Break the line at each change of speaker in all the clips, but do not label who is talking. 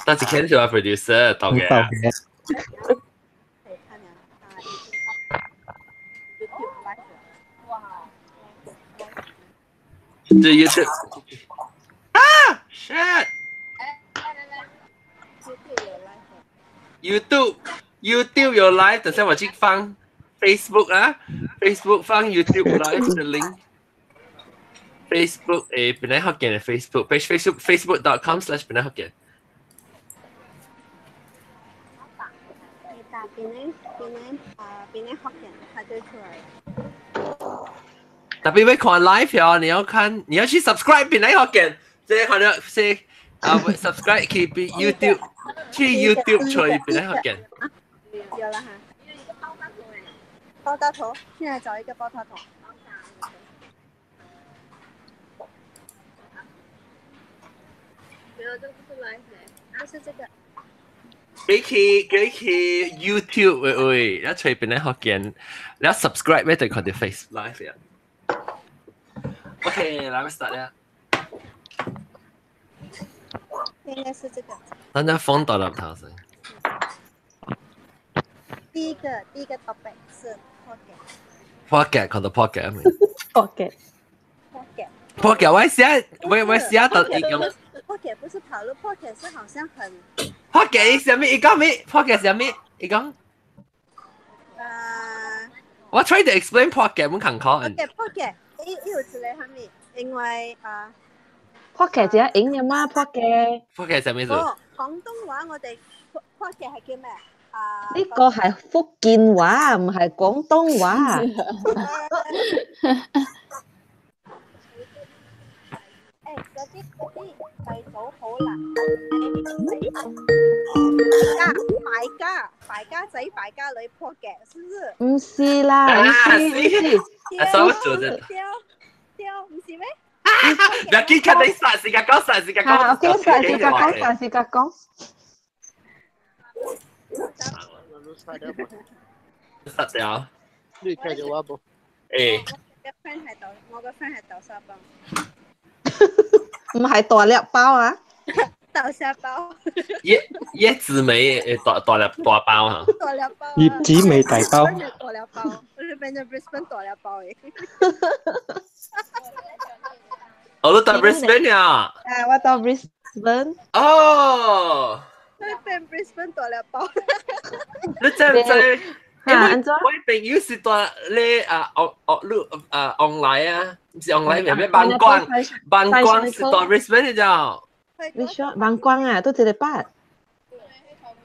但是 Ken 是我 producer 導嘅。
導嘅。
這 YouTube 啊，shit！YouTube YouTube 有 live，等下我去放 Facebook 啊，Facebook 放 YouTube live 的 link。Facebook 本來福建的 Facebook page Facebook facebook.com/本來福建。
你打檳榔檳榔啊檳榔福建，它就出來了。
特別會看 live 哦，你要看，你要去 subscribe 檳榔福建，這個看到是啊 subscribe 去 YouTube，去 YouTube 吹檳榔福建。
有了哈。爆炸頭，現在找一個爆炸頭。沒有，這個不是 live，不是這個。
你去 YouTube 喂喂，一隨便你學見，你 subscribe 咩對佢哋 Face Live 啊？OK，來我 start 啦。
應該是這個。
等陣風到粒頭先。
第一個 topic 是 pocket。
pocket 看到 pocket 未
？pocket。
pocket。
pocket 我寫我寫到用。
pocket 不是討論 pocket 是好像很。
pocket 是啥物？伊講咩？pocket 是啥物？伊講。我 try to explain pocket 冇看可。
pocket pocket，伊伊有一個啥物？因為啊。
pocket 只影嘅嘛 pocket。
pocket 係咩意思？
哦，廣東話我哋 pocket 係叫咩？啊。
呢個係福建話，唔係廣東話。
嗰啲細組好難，敗家敗家仔敗家女 pocket，是不是？
唔是啦，唔是唔是。
啊，所以做啫。
對對，唔是咩？
唔要緊，看你煞時間講，煞時間講，
講煞時間講，煞時間講。
殺掉。
你聽到我無？
誒。
我個 friend 係豆，我個 friend 係豆沙包。
唔係大粒包啊！
豆沙包。
葉子味大大粒大包嚇。
大粒包。
葉子味大包。
大粒包，我是變成 Brisbane 大粒包誒。
我都到 Brisbane 呀。
啊，我到 Brisbane。
哦。
我變 Brisbane 大粒包。
你知唔知？
因為
我朋友是在咧啊，哦哦，你啊 online 啊，唔是 online 咩咩網光，網光是在 Brisbane 嘅咋？
你說網光啊，都一個八。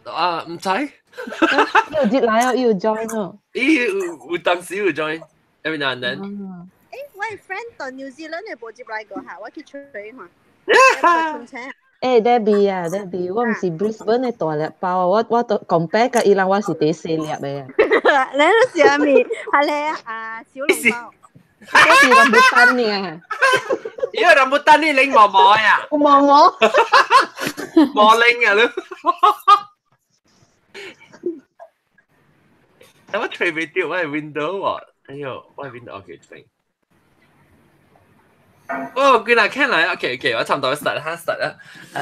啊，唔知。
又接來哦，又 join 哦。
伊有當時有 join every now and then。
誒，我 friend 到 New Zealand 嘅冇接來過嚇，我去吹嘛。
誒，Debbie 啊，Debbie，我唔是 Brisbane 嘅大粒包啊，我都 compare 甲伊人，我是第細粒嘅。
你都是阿咪，係你啊小籠包。
我是 rambutan 呢。
因為 rambutan 你拎毛毛呀？
毛毛。
毛拎啊你。我吹唔掉我係 window 喎，哎呦，我係 window OK 停。哦，佢嗱聽嚟，OK OK，我差唔多 start 啦，start 啦。啊。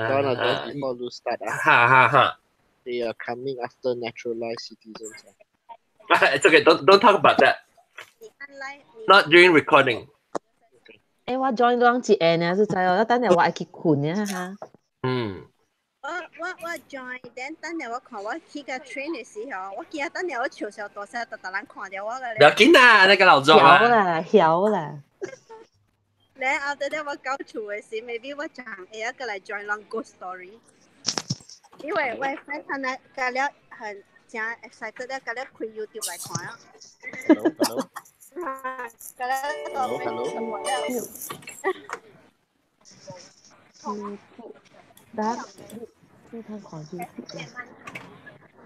講啦，講 before you start 啊。
哈哈哈。
They are coming after naturalized citizens.
It's okay, don't talk about that. Not during recording.
誒，我 join 兩次 N 啊，是知哦，等陣我愛去困啊哈。
嗯。
我 join，等陣我看我去個 train 嘅時候，我記得等陣我笑笑大聲，特特人看到我個。
不要緊啦，那個老莊啊。
曉啦，曉啦。
你後底我到厝嘅時，maybe 我就會一個來 join 人 ghost story。因為我 friend 他那個了很真 excited 咧，個了開 YouTube 來看啊。
Hello hello。
個了
Hello hello。
得。他看 YouTube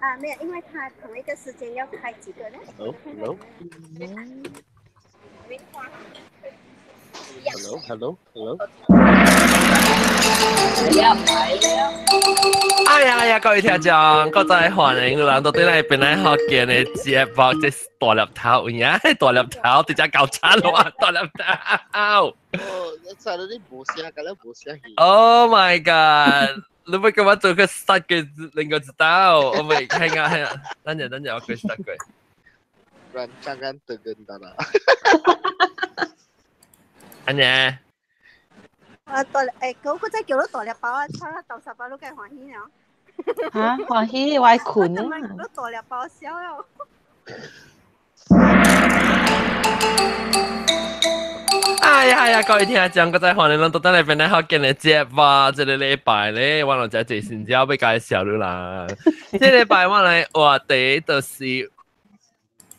啊，沒有，因為他同一個時間要開幾個呢
？Hello hello。Hello hello hello。
了來了。
哎呀呀，各位聽眾，各位歡迎來到對來本來福建的節目，這是大粒頭，有影大粒頭，直接搞差咯，大粒頭。
哦，你你無聲，咁你無聲去。
Oh my god！你咪咁樣做個 start 嘅，令我知道。我咪聽啊聽啊，等陣等陣，我佢 start 佢。
Rancangan Tegentara。
安尼。
啊，大誒，嗰個真係叫咗大粒包啊！差啦，豆沙包都計歡喜了。
嚇，歡喜我愛睏啊！
都大粒包笑了。
哎呀呀！各位聽眾，各位歡迎攏倒轉來變來福建的節目。這個禮拜咧，我來這最新招欲介紹你啦。這個禮拜我來話題就是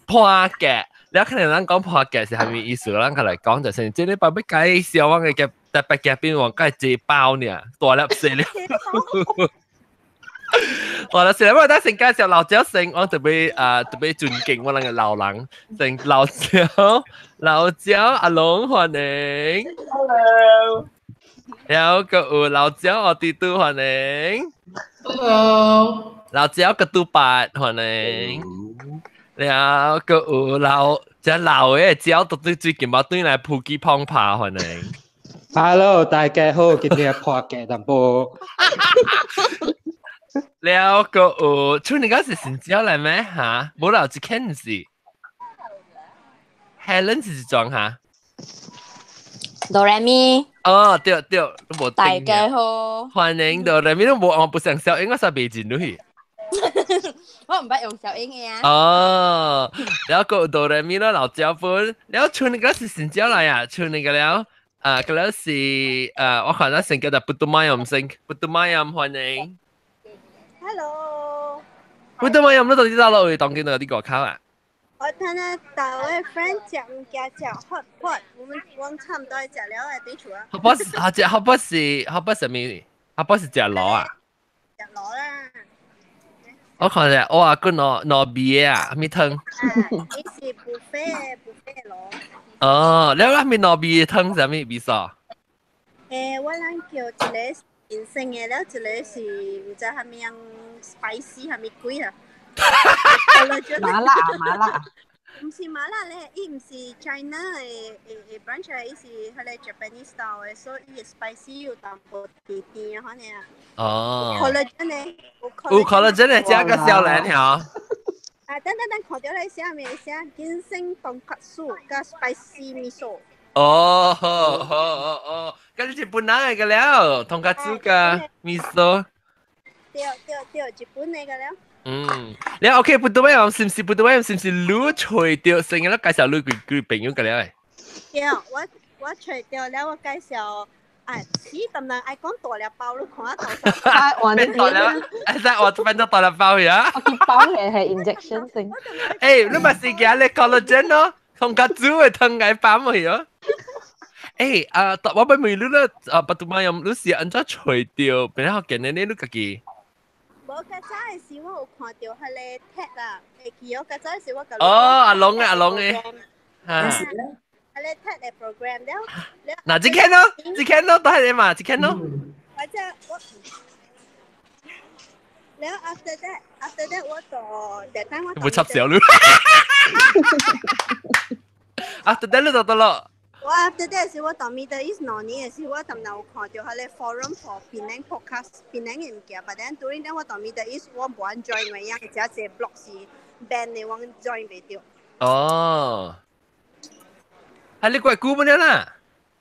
破格。你可能咱講破格是啥物意思？咱較來講就是，這禮拜欲介紹我的特別嘉賓，我介這包呢，大粒細粒。大粒細粒，我等先介紹老椒先，我特別啊特別尊敬我那個老人，先老椒老椒阿龍歡迎
，Hello，
然後閣有老椒阿弟弟歡迎
，Hello，
老椒個杜八歡迎，然後閣有老這老的椒都對最近嘛對來普吉碰爬歡迎
，Hello，大家好，今日破格淡薄。
了個有，出你嗰時新椒來咩嚇？無啦，一間是 Helen 是一裝嚇。
哆來咪。
哦，對對，都無。
大家好。
歡迎哆來咪，都無我不想小英，我實未進入去。
我毋捌用小英的啊。
哦，了個哆來咪咯，老椒粉，了出你嗰時新椒來啊，出你個了，啊，個了是啊，我看到成個就不都買唔成，不都買唔歡迎。
Hello。
不都買唔你到底走落去當今到啲外口啊？
我睇下大位 friend 食物件食 hot pot，我們我差唔多食了啊，佇厝啊。
hot pot 是食 hot pot 是 hot pot 啥物？hot pot 是食螺啊？
食螺啦。
我看下，哇，個糯糯米啊，咩湯？
啊，伊是 buffet buffet 螺。
哦，了個咩糯米湯啥物味素？
誒，我人叫一個人參的，了一個是毋知啥物樣 spicy 啥物鬼啊？
麻辣麻辣。
毋是麻辣咧，伊毋是 China 的的的 branch，伊是彼個 Japanese style 的，所以伊的 spicy 有淡薄甜甜的款爾。
哦。
collagen 咧，
有 collagen 咧，食個少年條。
啊，等等等，看著咧寫咩寫人參豚骨絲佮 spicy miso。
哦，好好哦哦，咁你日本人來個了，豚骨絲佮 miso。
對對對，日本的個了。
嗯，你 OK 不對啊？是唔是不對？是唔是你揣著成日介紹你幾幾朋友個了？
對，我我揣著了，我介紹啊，是當然愛講大粒包，你看到
啊，換
變大粒，哎，我變做大粒包呀！
我去包係係 injection 先。
誒，你咪是驚你 collagen 咯，同個煮的湯來包咪咯。誒啊，我欲問你咧，啊，不對嘛，你是按怎揣著？變較簡單，你家己。
無較早的時，我有看著彼個 tag 啦，會記哦。較早的時我共。
哦，阿龍的阿龍的，哈。
彼個 tag 的 program 了了。
嗱，這間咯，這間咯，都係你嘛，這間咯。
或者我，了 after that，after that 我就，就等我。
會插小你。After that 你就得咯。
我 after that 時，我到 Middle East 兩年的時，我當然有看著彼個 forum for Penang podcast Penang 的物件，but then during that 我到 Middle East 我無按 join 原因，這個 blog 是 ban 的，我 join 袂著。
哦，係你過久不了啦？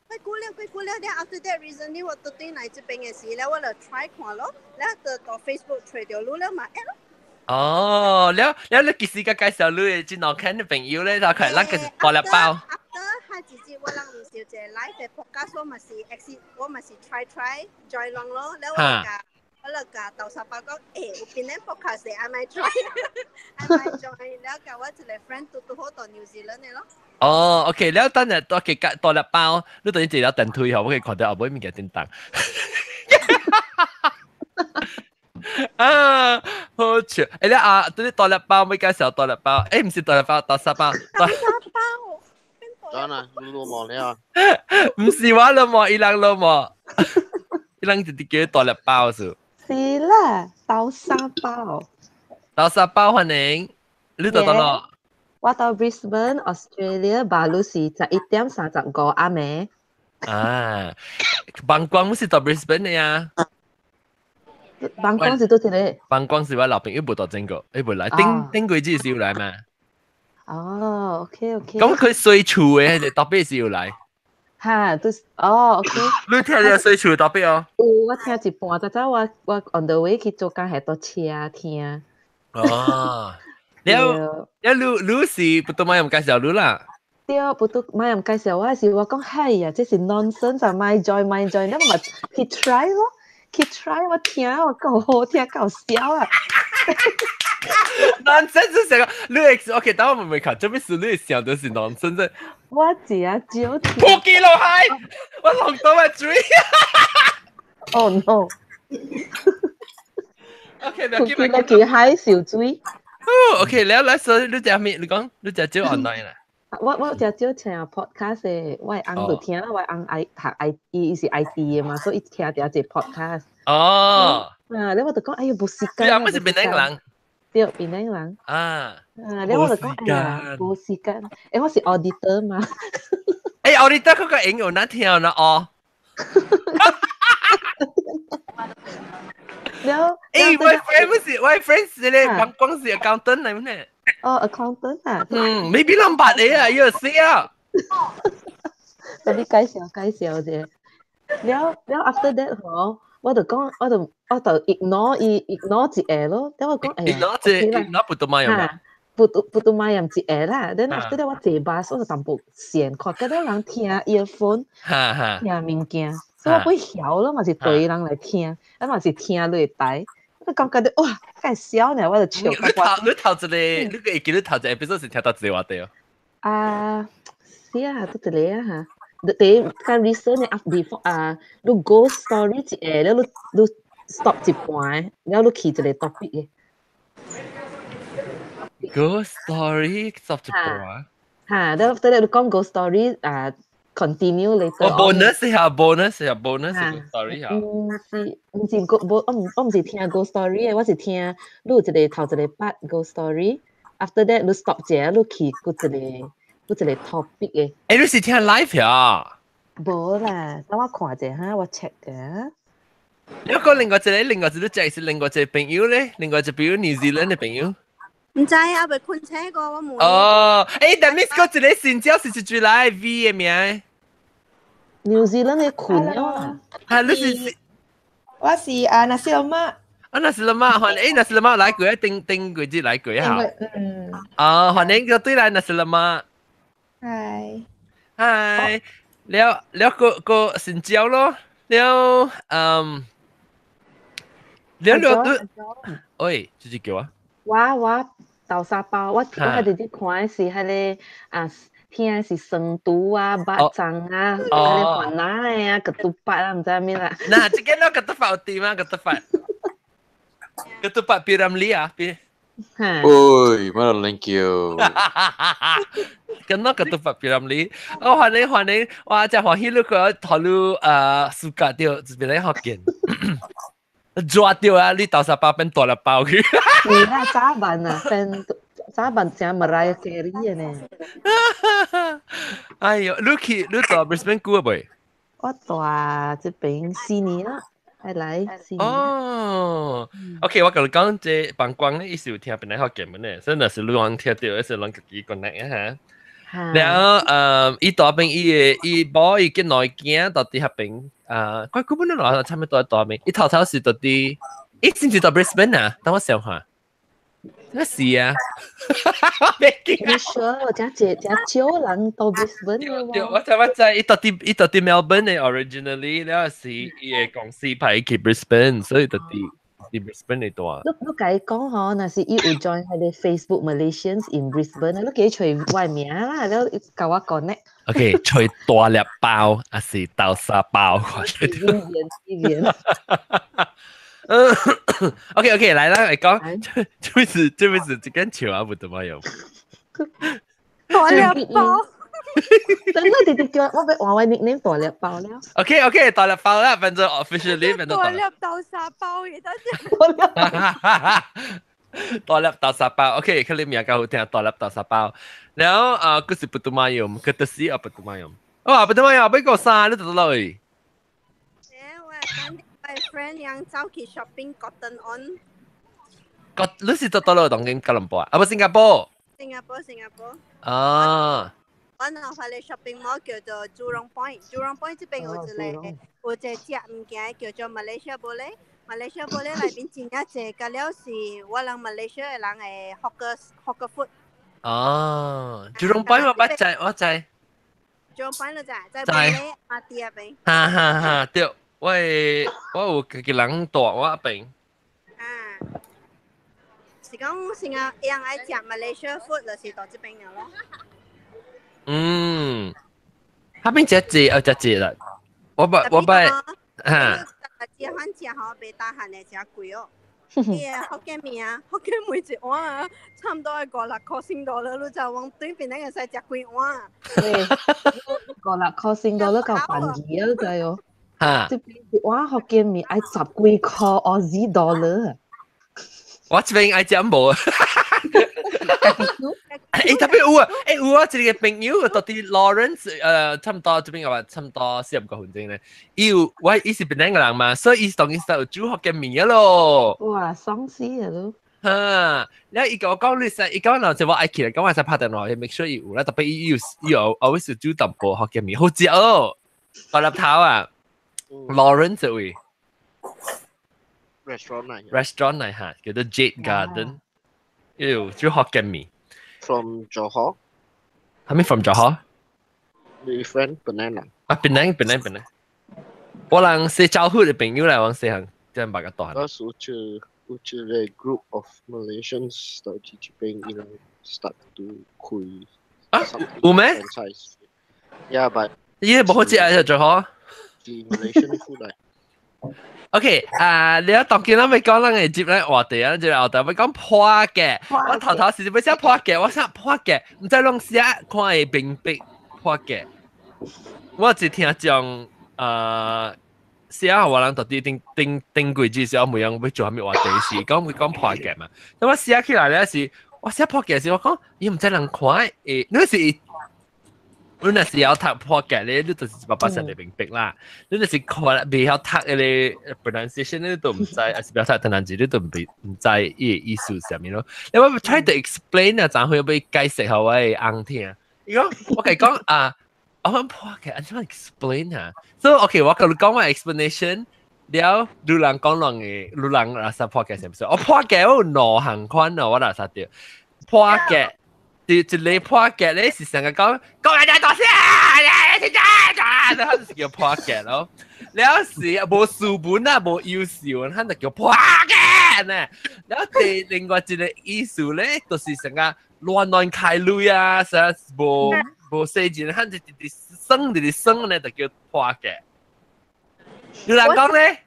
過久了，過久了。了 after that recently 我倒轉來這邊的時，了我就 try 看咯，了就到 Facebook 揣著你了嘛，add 咯。
哦，了了你幾時個介紹你的這兩間的朋友咧？就佢咱個是大粒包。
After 下一節我人毋是有一個 live 的 podcast，我嘛是 exit，我嘛是 try try join 攏咯，了我就共我就共豆沙包講，欸，有邊個 podcast 的，I might try，I might join，了共我一個 friend 拄拄好到 New Zealand 的咯。
哦，OK，了等下多給大粒包，你等於一了電梯吼，我可以看到後尾物件叮當。啊，好笑！欸，你啊，對大粒包，欲介紹大粒包，欸，毋是大粒包，豆沙包。
豆沙包。
當然，你落毛了。
毋是我落毛，伊人落毛。伊人直直叫大粒包數。
是啦，豆沙包。
豆沙包歡迎，你到佗落？
我到 Brisbane, Australia，巴魯是11點35暗暝。
啊，幫光是到 Brisbane 的呀？
幫光是佗一个？
幫光是我老朋友無到整個，伊無來，頂頂幾節是有來嘛？
哦，OK OK。
咁佢睡厝的，特別是有來。
哈，都是哦，OK。
你聽著睡厝特別哦？
有，我聽一半，早早我 on the way 去做工，係搭車聽。
哦，了了，你是不都買唔介紹你啦？
對，不都買唔介紹我是我講係呀，這是 nonsense 啊，莫 join 莫 join，你嘛去 try 咯，去 try 我聽我夠好聽夠笑啊！
nonsense 是成個，你會 OK，等我問問看，做咩事你會想到是 nonsense？
我真少聽。
撲街落海，我弄到我嘴。
Oh no！
OK，
撲街落去海受水。
哦，OK，了來說你食咩？你講你食少 online 啦。
我食少聽 podcast 的，我的翁就聽啦，我的翁愛讀 I，伊是 IT 的嘛，所以伊聽著一 podcast。
哦。
啊，了我就講，哎喲，無時間。
你阿媽是檳城人？
對，檳城人。
啊。
啊，了我就講，哎呀，無時間。欸，我是 auditor 嘛。
欸，auditor 嗰個英語難聽啦哦。
了，
欸，我 friend 不是，我 friend 是咧，講講是 accountant 嚟咩？
哦，accountant 啊。
嗯，maybe 兩百你啊，要死啊！
特別介紹介紹者。了了，after that 嗬，我就講，我就 ignore 伊 ignore 一下咯。了我講，哎呀
，ignore 一 ignore 不得嘛用啊？
不得嘛用一下啦。then after that 我坐巴士我就淡薄閒，看見到人聽 earphone，聽物件，所以我會曉咯，嘛是對人來聽，啊嘛是聽你台。我感覺到哇，太笑呢，我就笑。
你頭一個，你會記得頭一個 episode 是聽到一個話題哦？
啊，是啊，都一個啊嚇。第一較 recent 的 before 啊，你 ghost story 一下，了你 stop 一半，了你去一個 topic 的。
Ghost story stop 一半。
嚇，了後你講 ghost story 啊，continue later。
哦，bonus 下 bonus 下 bonus ghost story 下。
毋是 go 無，我毋是聽 ghost story 的，我是聽你有一個頭一個 part ghost story，after that 你 stop 一下，你去閣一個 topic 的。
欸，你是聽 live 呀？
無啦，等我看者哈，我 check 嘅。
你講另外一個，另外一個就係另外一個朋友咧，另外一個朋友 New Zealand 的朋友。
毋知啊，未困醒過，我問。
哦，欸，但 miss 過一個新椒是一句來 V 的名。
New Zealand 的困啊！
啊，你是？
我是啊，nasi lemak。
啊，nasi lemak，歡迎 nasi lemak 來過啊，頂頂幾節來過啊。
嗯。
啊，歡迎個對來 nasi lemak。
嗨。
嗨，了了個個新椒咯，了嗯，了了對，喂，這是叫啊？
我豆沙包，我直直看的是彼個啊，聽的是酸肚啊、肉粽啊、彼個雲南的啊、ketupat 啊，毋知啥物啦。
嗱，這個喏 ketupat 有甜啊，ketupat。ketupat P. Ramlee 啊，P。
喂，乜 thank you。
咁喏 ketupat P. Ramlee，我歡迎歡迎，哇！真歡喜你個頭路啊，暑假掉，這邊來學見。抓掉啊！你豆沙包變大粒包去。
是啦，早晚啊，變早晚成 Mariah Carey 呢。
哎呦，你去你到 Brisbane 久未？
我住這邊4年啦，係來4年。
哦，OK，我共你講，這幫光咧，伊是有聽本來學見的，所以若是你講聽到，是攏自己 connect 啊嚇。然後，伊大邊伊的伊某伊見兩個囝到佇彼邊，啊，我根本都攞差不多大邊，伊頭頭是到佇，伊是毋是到 Brisbane 啊？等我想下，那是啊，
你 sure 我真濟真少人到 Brisbane 嘅
對，我知我知，伊到佇 Melbourne 的 originally，了是伊的公司派伊去 Brisbane，所以到佇佇 Brisbane 的住。
你共伊講吼，若是伊有 join 彼個 Facebook Malaysians in Brisbane，你記揣我名啦，了共我 connect。
OK，揣大粒包還是豆沙包？
呢邊。
嗯，OK OK，來啦，來講，這邊是這邊是這間笑啊，不得嘛有。
大粒包。
真的直直叫我欲換我 nickname 大粒包了。
OK OK，大粒包啦，變做 officially 變做
大粒豆沙包嘅，等
陣。大粒豆沙包，OK，佢你名較好聽，大粒豆沙包。然後啊，佢是不都馬用，佢就是啊不都馬用。哇，不都馬用，俾個衫你就落去。
我我 friend 樣走去 shopping Cotton On。
個你是到到落當今吉隆坡啊？啊不，新加坡。
新加坡，新加坡。
啊。
我嗱發嚟 shopping mall 叫做 Jurong Point，Jurong Point 這邊有一個食物件叫做 Malaysia Boleh，Malaysia Boleh 內邊真正濟，甲了是我人 Malaysia 的人的 hawker food。
哦，Jurong Point 我捌知，我知。
Jurong Point 你知，在 Boleh MRT 那邊。
哈哈哈，對，我有家己人住我那邊。
啊，是講成日人愛食 Malaysia food 就是到這邊了咯。
嗯，那邊食濟啊，食濟啦。我捌嚇。
食番食吼，袂大漢的誠貴哦。伊個福建麵啊，福建麵一碗啊，差唔多愛五六塊新多了，你就往對面那個使食幾碗。
對，五六塊新多了夠便宜啊，知哦。
嚇！
這邊一碗福建麵愛十幾塊 Aussie dollar。
我這邊愛食無。特別有啊！有啊！一個朋友到佇 Lawrence，差唔多這邊個話差唔多40個分鐘咧。伊有我伊是檳城個人嘛，所以伊當然是有煮福建麵咯。
哇，爽死啊都！
哈，然後伊共我講，你使伊講若就我愛去來，講我使拍電話，make sure 伊有啦。特別伊有伊有 always 煮淡薄福建麵，好食哦。大粒頭啊，Lawrence 這位
restaurant 嚟
，restaurant 嚟嚇，叫做 Jade Garden。有煮福建麵。
From Johor？
係咪 from Johor？
你 friend Penang
啊，Penang Penang Penang。我人是招呼的朋友來往細漢，這樣捌個大。
嗰時有一個 group of Malaysians 到這邊，伊人 start to 開
啊，有咩
？Yeah, but
伊無好食啊，最好。
是 Malaysian food 嚟。
OK，啊，你當見咱欲講咱會接咱話題啊，這個話題欲講破格。我頭頭是欲寫破格，我寫破格，毋知攏寫看會明白破格。我只聽講，寫我人到底頂頂頂幾字時候，每樣欲做啥物話題是講欲講破格嘛。咁我寫起來咧是，我寫破格時我講，伊毋知人看會，你是。你若是曉讀破格咧，你就是100%會明白啦。你若是看袂曉讀彼個 pronunciation，你都毋知，還是袂曉讀唐人字，你都毋知伊個意思是啥物咯。你我 try to explain 啊，怎會欲解釋予我的翁聽？伊講我共伊講啊，我講破格，按怎 explain 啊？So OK，我共你講我 explanation 了，女人講人的，女人垃圾破格是毋是？我破格有兩項款哦，我垃圾著破格。一一個破格咧是成個講講人家大聲，啊，然後就是叫破格咯。了是無書本啊，無優秀，他就叫破格呢。然後第另外一個意思咧，就是成個亂亂開鐳啊，啥無無細錢，他就直直耍直直耍咧，就叫破格。有人講咧？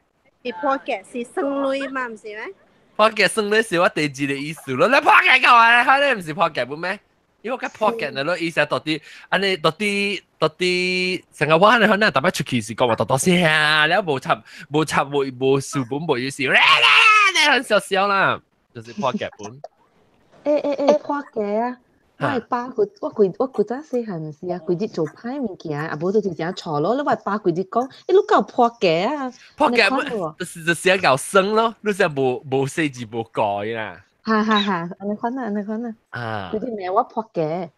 是破格是耍鐳嘛，毋是咩？
破格耍鐳是我第二個意思咯。你破格幹嘛咧？佢咧毋是破格不咩？因為我講破格的咯，意思到底按呢到底到底成個我按呢可能逐擺出去是講話多多聲，了無插無插無無書本無意思，咧咧很小小啦，就是破格本。
破格啊！我的爸佢我規我古早細漢時啊，規日做歹物件，啊無就是誠錯咯。你我爸規日講，欸，你夠破格啊！
破格就是就是𠢕耍咯，你是無無細字無改啦。
哈哈哈，按呢款啊，按呢款啊。
啊！
規日罵我破格。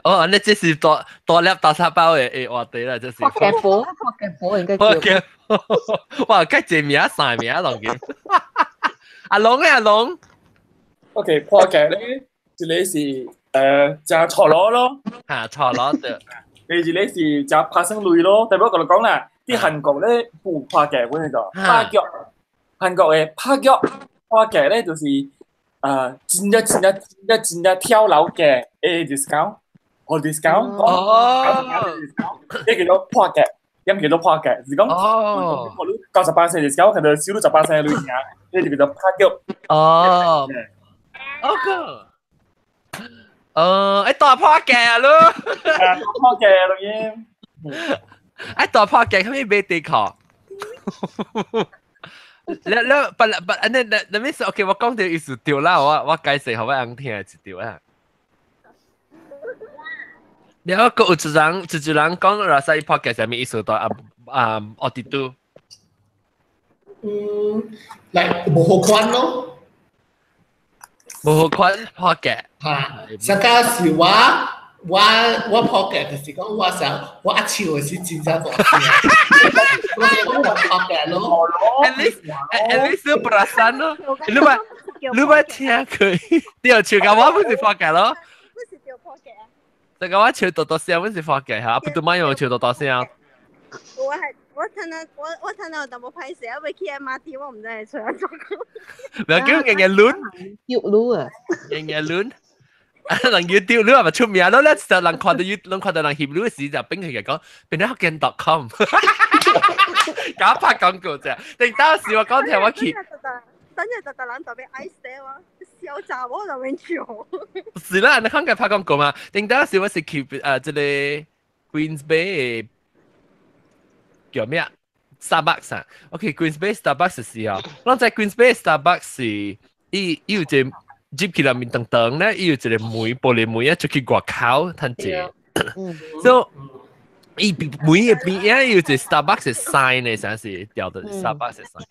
哦，你這是大大粒大沙包的的話題啦，這是。
破格婆，破格婆應該叫。
破格，哇！較濟名三名攏叫。阿龍咧，阿龍。
OK，破格咧，一個是食錯螺咯。
嚇，錯螺對。
第二個是食拍生類咯，特別我共你講啦，佇韓國咧有破格本個拍腳，韓國的拍腳破格咧就是真正真正真正真正跳樓價的 discount，好 discount，
哦，
這叫做破格，咁叫做破格，是講
哦，
98% discount，可能收你10%的鐳爾，這就叫做拍腳。
哦，OK。誒大破鏡咯，
大破鏡咯耶！
大破鏡，佢咩地殼？你你不不，你你你咩事？OK，我講到意思對啦，我解釋予我人聽一對啊。你個有一人一一人講 rasa 伊破鏡啥物意思？對啊啊，我哋都。
嗯，來無好款咯。
無好款破鏡。
嚇，上個是我破鏡，就是講我想我阿笑的是真正大聲，我講我破鏡咯。
At least perasan 咯，你捌聽佢？對，笑甲我不是破鏡咯。
不是叫破鏡啊！
就甲我笑多多聲，不是破鏡嚇，不對咪用笑多多聲。
我係我聽到我聽到淡薄歹勢，我去 MRT 我毋知會出來做。
唔要叫硬硬亂，
叫擼啊！
硬硬亂。人要丟你係咪出名咯？咧就人看到要，人看到人翕你時就變佢講變咗福建 .com，搞拍廣告啫。定當時我講聽我去，
等陣就特人特別愛死我，小查某就免笑。
是啦，你看佢拍廣告嘛？定當時我是去這個 Queens Bay 叫咩啊？Starbucks 啊，OK，Queens Bay Starbucks 時候，我在 Queens Bay Starbucks 是伊伊有一個入去內面長長咧，伊有一個門玻璃門啊，出去外口趁者。所以伊門嘅邊啊有一個 Starbucks 嘅 sign 咧，啥是掉的 Starbucks 嘅 sign。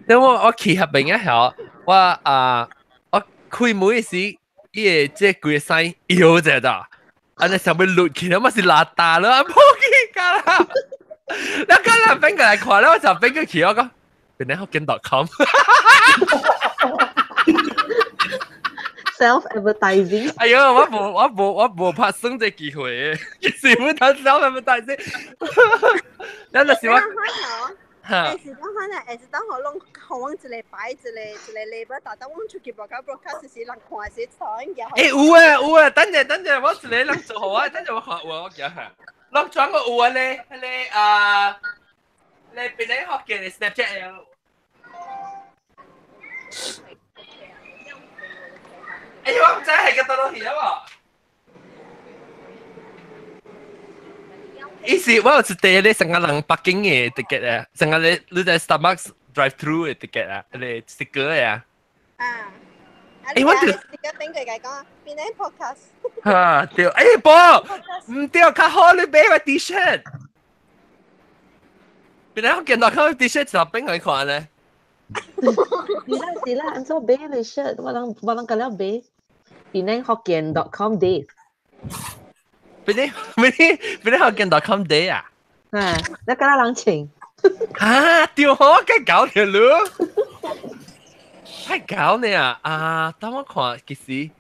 等我去翕邊啊，曉我啊我開門時，伊個這規個 sign 搖者的，啊你想欲落去，嘛是邋遢咯，啊破去㗎啦。你講人邊個來看咧，我就邊個去我講，邊個福建 .com。
Self advertising。
哎呦，我無拍算這機會，其實我頭 self advertising。咱就是我。
嚇！是講可能，是當我攏予阮一個擺一個一個 label，但當阮出去 broadcast 時，人看時錯應該。
欸有啊有啊，等陣等陣，我一個人做予我，等陣我看有啊，我記下。攏轉個有啊咧，彼个啊，咧邊個福建的 Snapchat 啊？哎我毋知係個倒落去啊無？意思我有一塊咧，成個人北京的 ticket 啊，成個咧你在 Starbucks drive through 的 ticket 啊，彼個 sticker 啊。
啊。
欸，我
條 sticker 俾佢講，邊個 podcast？
哈對，欸寶，毋對，較好你買個 T-shirt。邊個見到看 T-shirt 就俾佢看咧？
是啦是啦，按怎買個 shirt，我人甲了買。檳城福建 .com day。
檳城福建 .com day 啊？
啊，你甲人穿。
啊，對吼，該搞條路。太搞呢啊！啊，等我看，其實，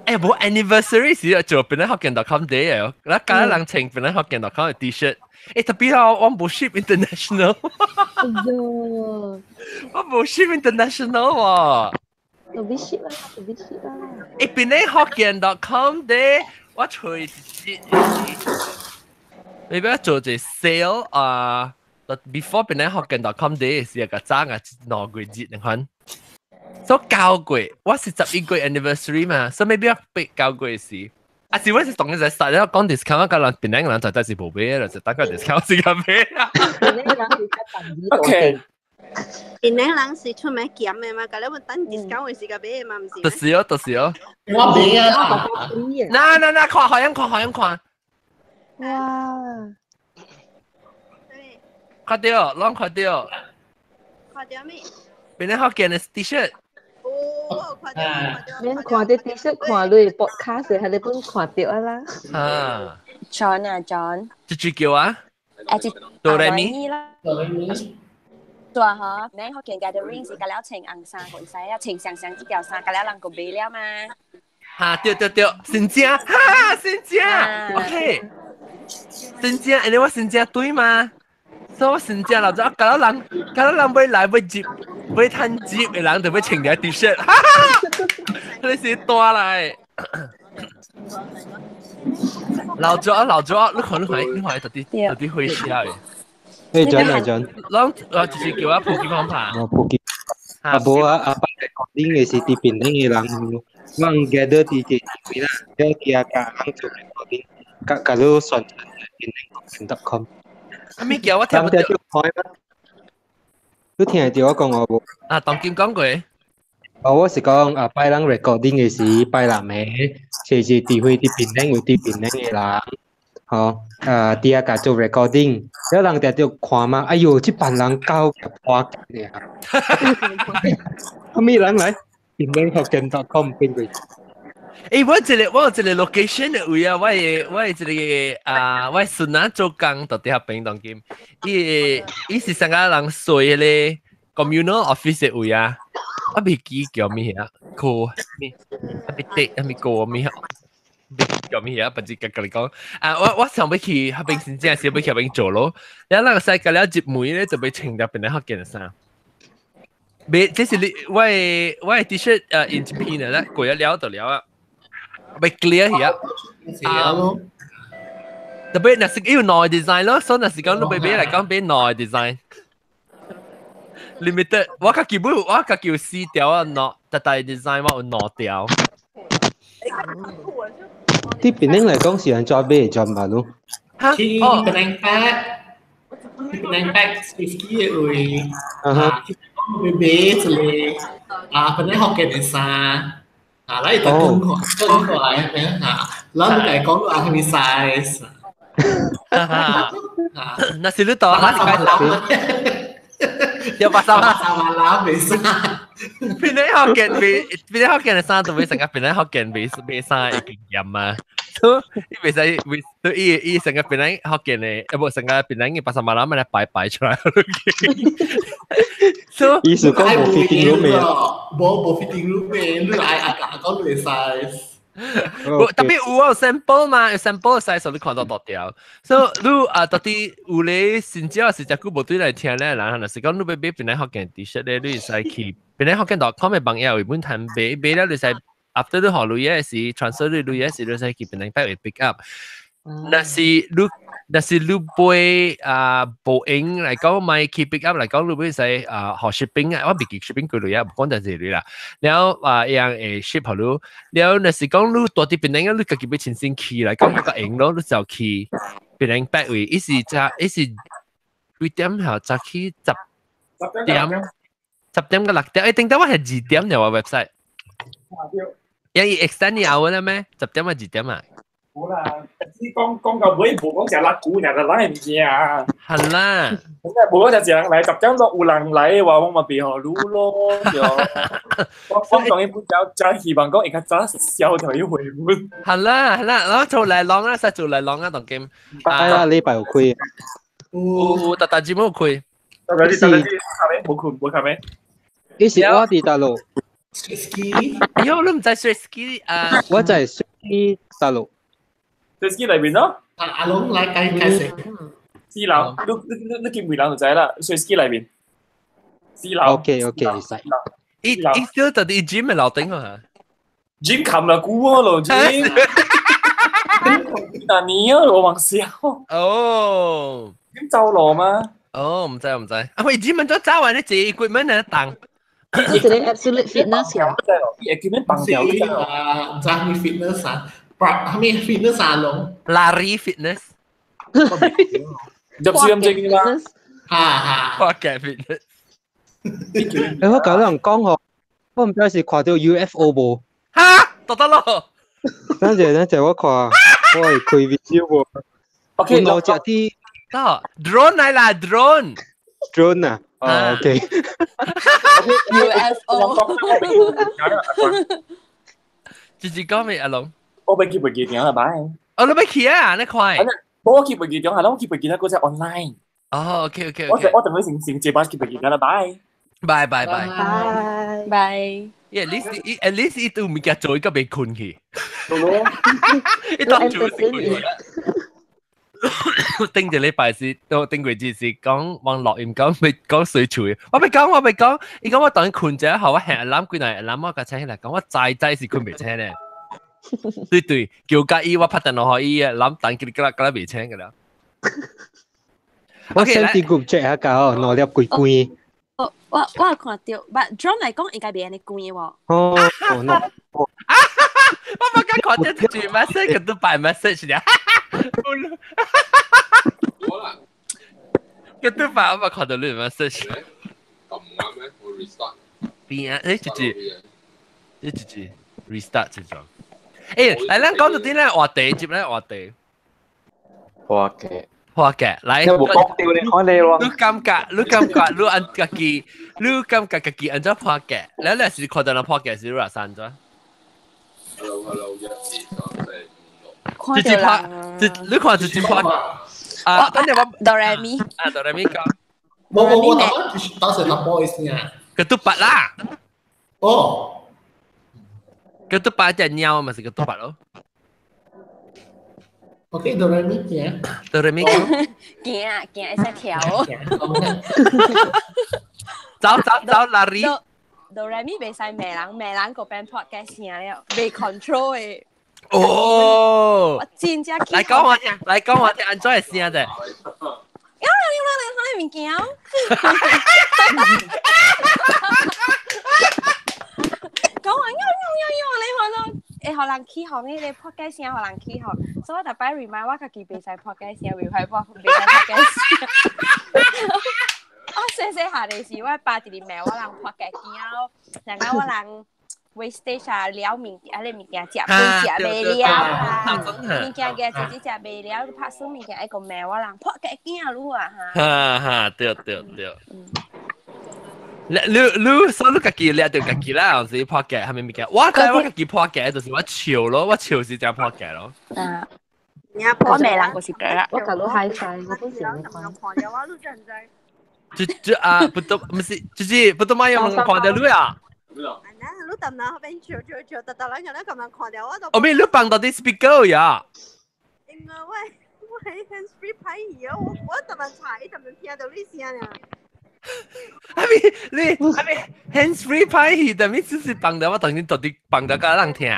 欸，無 anniversary 時做檳城福建 .com day 啊，我甲人穿檳城福建 .com 的 T-shirt。欸，特別啊，我無 ship international。
哎喲，
我無 ship international 喎。
都必 ship 啦，都必 ship 啦。
欸，檳城福建 .com day，我揣一節，你欲做一個 sale 啊？before 檳城福建 .com day 是個早啊2個月你看。所以9月，我是11月 anniversary 嘛，所以 maybe 我八9月時。啊是我是當時在 start 了講 discount，我講人檳城人就真是無買啦，就等個 discount 時間買啦。
OK。
檳城人是出名儉的嘛，共你等 discount 的時間買的嘛，毋是？
就是哦，就是哦。
我買啊！
嗱嗱嗱，看好樣看，好樣看。
哇！
看到，攏看到。
看到咩？
檳城福建的 T-shirt。
哦，看到，看到。
免看到 T-shirt，看你 podcast 係你本看到啊啦。
啊。
John 啊，John。
這句叫啊？
啊，這
哆來咪。
哆來咪。
對嗬，你福建 gathering 是甲了穿紅衫紅衫啊，穿雙雙這條衫，甲了人個買了嘛。
哈，對對對，新正，哈，新正，OK，新正，因為我新正對嘛，所以我新正老早，甲了人，甲了人欲來欲接，欲趁接的人就欲穿條 T-shirt，哈哈，你是帶來。老早老早，你看你看你看到底到底會寫的。
誒，John 啊 John，
攏啊就是叫我普及方法。
我普及。啊無啊，阿爸 recording 的是佇檳城的人，我 gather 啲啲啲啦，了啲啊教人做 recording，甲甲你宣傳變 .com。
啊咩叫我聽唔到？
你聽得到我講話無？
啊，當今講過。
哦，我是講啊，拜人 recording 嘅時，拜六暝，是智慧佇檳城有佇檳城嘅人，吼，啊，佇遐共做 recording，了人定著看嘛，哎喲，這班人搞破嘅啊！啥物人來？檳城福建 .com 變過。
欸，我有一個 location 的位啊，我的一個啊，我孫仔做工就佇遐邊當今，伊是啥個人睡迄個 communal office 的位啊，我未記叫咩啊，個咩，啊咩地啊咩個咩，未記叫咩啊，不知佮你講啊，我想欲去彼邊真正是欲去彼邊做咯，然後那個世界了入門咧就欲穿著變來福建的衫。未，這是你我的 T-shirt 印一片啦，過咗了就了啊。欲 clear 去啊！
啊，
特別若是要內 design 咯，所以若是講你欲買來講買內 design。limited，我家己本我家己有四條啊，兩特大 design 我有兩條。
啲檳城來講是按怎買專嘛咯？
去檳城北，去檳城北 whisky 的位，啊，去講欲買一个啊，檳城福建的衫。啊，來伊就更看更看來嚇，咱你來講啊，啥物 size？
啊，那是你到哪有八十
萬，十萬啦，袂使。
檳城福建袂，檳城福建的衫都袂成個檳城福建賣賣衫的經驗啊。所以伊袂使袂，伊成個檳城福建的，啊無成個檳城的八十萬人來擺擺出來。所
以意思講無 fitting room 嘅，
無 fitting room 嘅，你來阿甲講你 size。
特別有啊 sample 嘛，有 sample size 你看到大條。所以你啊，到底有咧新招是遮久無對來聽咧，人若是講你欲買檳城福建 T-shirt 咧，你會使去檳城福建 .com 的網頁有本通買，買了你使 after 你予鐳的時 transfer 你鐳的時，你使去檳城北會 pick up。若是你買啊無閒來講，買去 pick up 來講，你欲使啊予 shipping 啊，我袂記 shipping 幾鐳啊，無講就係鐳啦。了啊，伊樣會 ship 予你。了若是講你蹛佇檳城，你家己欲親身去來講較閒咯，你就去檳城北位，伊是早伊是幾點嚇？早起10點，10點到6點，欸，頂到我係2點呢，我 website。因為 extend 你 hour 啦咩？10點啊2點啊？
冇啦，只講講到尾無講食辣股，爾就人會物件啊。
係啦，
無講食人來，10點鐘有人來的話，我嘛袂予你咯。對。我當然本真希望講會較早消掉伊回本。
係啦係啦，我做嚟浪啊，實做嚟浪啊，當今。
拜啦，禮拜有開。
有有，逐逐節目有開。
大家你大家你卡咩？無困無卡咩？
伊是我佇大陸。
Ski。
哎喲，你毋知 ski 啊？
我在 ski 大陸。
ski 內面咯。
啊，阿龍來解解釋。
四樓，你見幾樓就知啦。ski 內面。四樓。
OK OK，會使。
伊伊小就佇 gym 的樓頂啊。
gym 冚啦，久啊咯 gym。那年啊，我忘笑。
哦。
點走路嗎？
哦，毋知毋知。啊，喂，gym 怎走啊？你坐 equipment 來動。
你這個 Absolute Fitness 呀？
伊 equipment 放掉。
啊，毋知啥物 fitness 啊？啥物 fitness 啊龍
？Larry Fitness。
入市咁正嘛？
哈哈。
我嘅 fitness。
欸，我甲人講吼，我毋知是看著 UFO 無？
哈，就得咯。
等陣等陣，我看，我會開 video 無
？OK，
有兩隻啲。
得，drone 來啦，drone。
drone 啊？哦，OK。
UFO。
直接講咩阿龍？
我欲去飛機場啦，拜。
哦，你欲去啊？你快。
無我去飛機場係啦，我去飛機場嗰隻 online。
哦，OK OK
我我等佢成成這班去飛機場啦，拜。
拜拜拜。
拜拜。
Yeah, at least 伊都物件做，伊個袂困去。
做咯。
伊當做是困去。頂一禮拜是，到頂過節是講往錄音講欲講水喙，我欲講我欲講，伊講我當困者後，我嚇諗幾耐諗我甲請起來講，我知知是困袂醒咧。對對，叫甲伊我拍電話予伊諗等佢佢佢袂醒㗎啦。
我 send 啲 group chat 下搞，兩粒鬼鬼。
我有看到，but drone 嚟講應該袂按呢貴喎。
哦，no。
我剛剛看到一句 message，佢都擺 message 了。佢都擺，我看到你 message。
撳啱咩？我 restart。
邊啊？誒，這句，這句 restart 這種。誒，來，咱講到啲咧話題，接咧話題。
話嘅。
話嘅，來。
你冇講掉你看你咯。
你感覺，你感覺，你按家己，你感覺家己按怎破嘅？你那是看到人破嘅是你話刪咗？
Hello hello，一二三四五六。
直接拍，你看直接拍。啊，等陣我。
哆來咪。
啊，哆來咪講。
冇冇冇，當時打 boys 呢。
佢都白啦。
哦。
佢都白隻貓咪是佢都白咯。
OK，哆來咪行。
哆來咪。
行行會使跳。
走走走，哪裡？
哆來咪袂使罵人，罵人個變 podcast 聲了，袂 control 的。
哦。
我真正。
來講我聽，來講我聽，按怎會聲者？
呀！你來來，看你物件。講話喲喲喲喲，你看到會予人起哄，彼個 podcast 聲予人起哄，所以我逐擺 remind 我家己袂使 podcast 聲，袂使播，袂使 podcast 聲。我細細漢的時，我爸直直罵我人 podcast 囝咯，人講我人 wastage 啊，了物件，啊，你物件食本食袂了啦，物件嘅自己食袂了，拍算物件愛閣罵我人 podcast 囝愈啊哈。
哈哈，對對對。你你你，所以你家己掠著家己啦，是破格係咪物件？我知我家己破格，就是我笑咯，我笑是真破格咯。
啊，我罵人就是個啦。
我甲你 hi-fi，我本時你看。
就就啊，不都唔是，就是不都買用看到你啊？
你抌那邊笑笑笑，特特兩個人咁樣看到我都。
我咪你放到啲 speaker 呀？
因為我喺 hands free 拍戲啊，我特別查，伊特別聽到你聲啊。
係咪你係咪 hands free 拍戲？但咪只是放到我當然到底放到個人聽。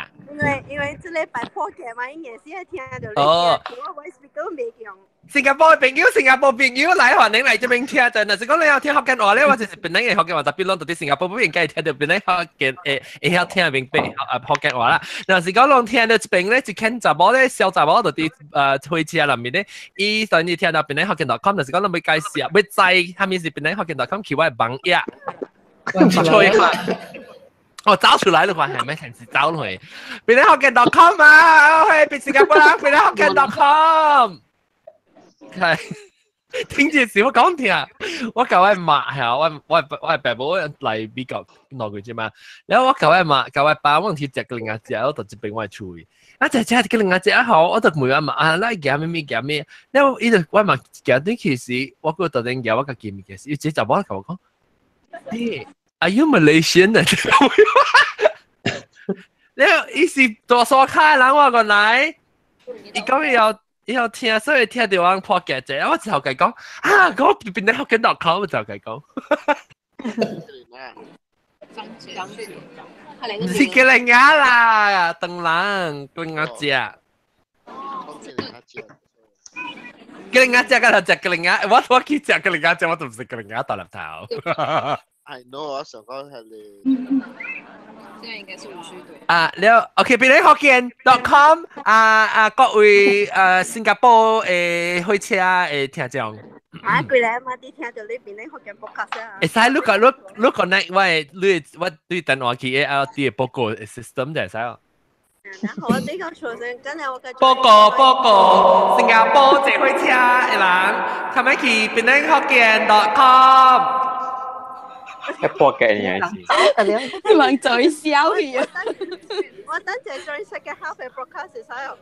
因為這禮拜破鏡嘛，伊硬是會聽到你聲。
哦。
我 speaker 未用。
新加坡朋友，新加坡朋友來歡迎來這邊聽陣。若是講你有聽福建話咧，我就是檳城的福建話，特別攏到佇新加坡不應該聽到檳城福建會會曉聽明白啊福建話啦。若是講攏聽到這邊咧，一間查某咧，小查某就佇火車內面咧，伊當然聽到檳城福建 .com，若是講攏欲介紹，欲知啥物是檳城福建 .com，去我的網頁，去找一下。哦，找出來的話係咪平時找落去？檳城福建 .com 啊，嘿，別新加坡人，檳城福建 .com。係，聽住時我講聽，我舊位媽係啊，我爸母嚟美國兩個月嘛，然後我舊位媽舊位爸，我去食個另外食，我就這邊我厝去，啊食食個另外食好，我就問我媽啊，咱行咩咩行咩，然後伊就我媽行轉去時，我閣突然行我家己物件時，伊這查某共我講，欸，Are you Malaysian 啊？然後伊是大沙卡的人，我原來，伊講伊要。伊有聽，所以聽到我破格者，我就甲伊講啊，我變得福建 .com，我就甲伊講。唔是吉蘭牙啦，當人吉蘭牙食。吉蘭牙食，甲頭食吉蘭牙，我去食吉蘭牙食，我都唔是吉蘭牙大粒頭。
I know，我想講係你。
現在應該是無需對。
啊，了，OK，檳城福建 .com 啊啊，各位新加坡的火車的聽眾。
啊，過來嘛，啲聽到你檳城福建 podcast 啊。
會使你個你你 connect 我的你我對電話去 ALD 的報告 system 就會使哦。
然後我呢個厝先，今日我繼續。
報告報告，新加坡坐火車的人，他們去檳城福建 .com。
一破鏡嘢
是，你嘴笑去啊！
我等陣再食嘅咖啡 broadcast 使用。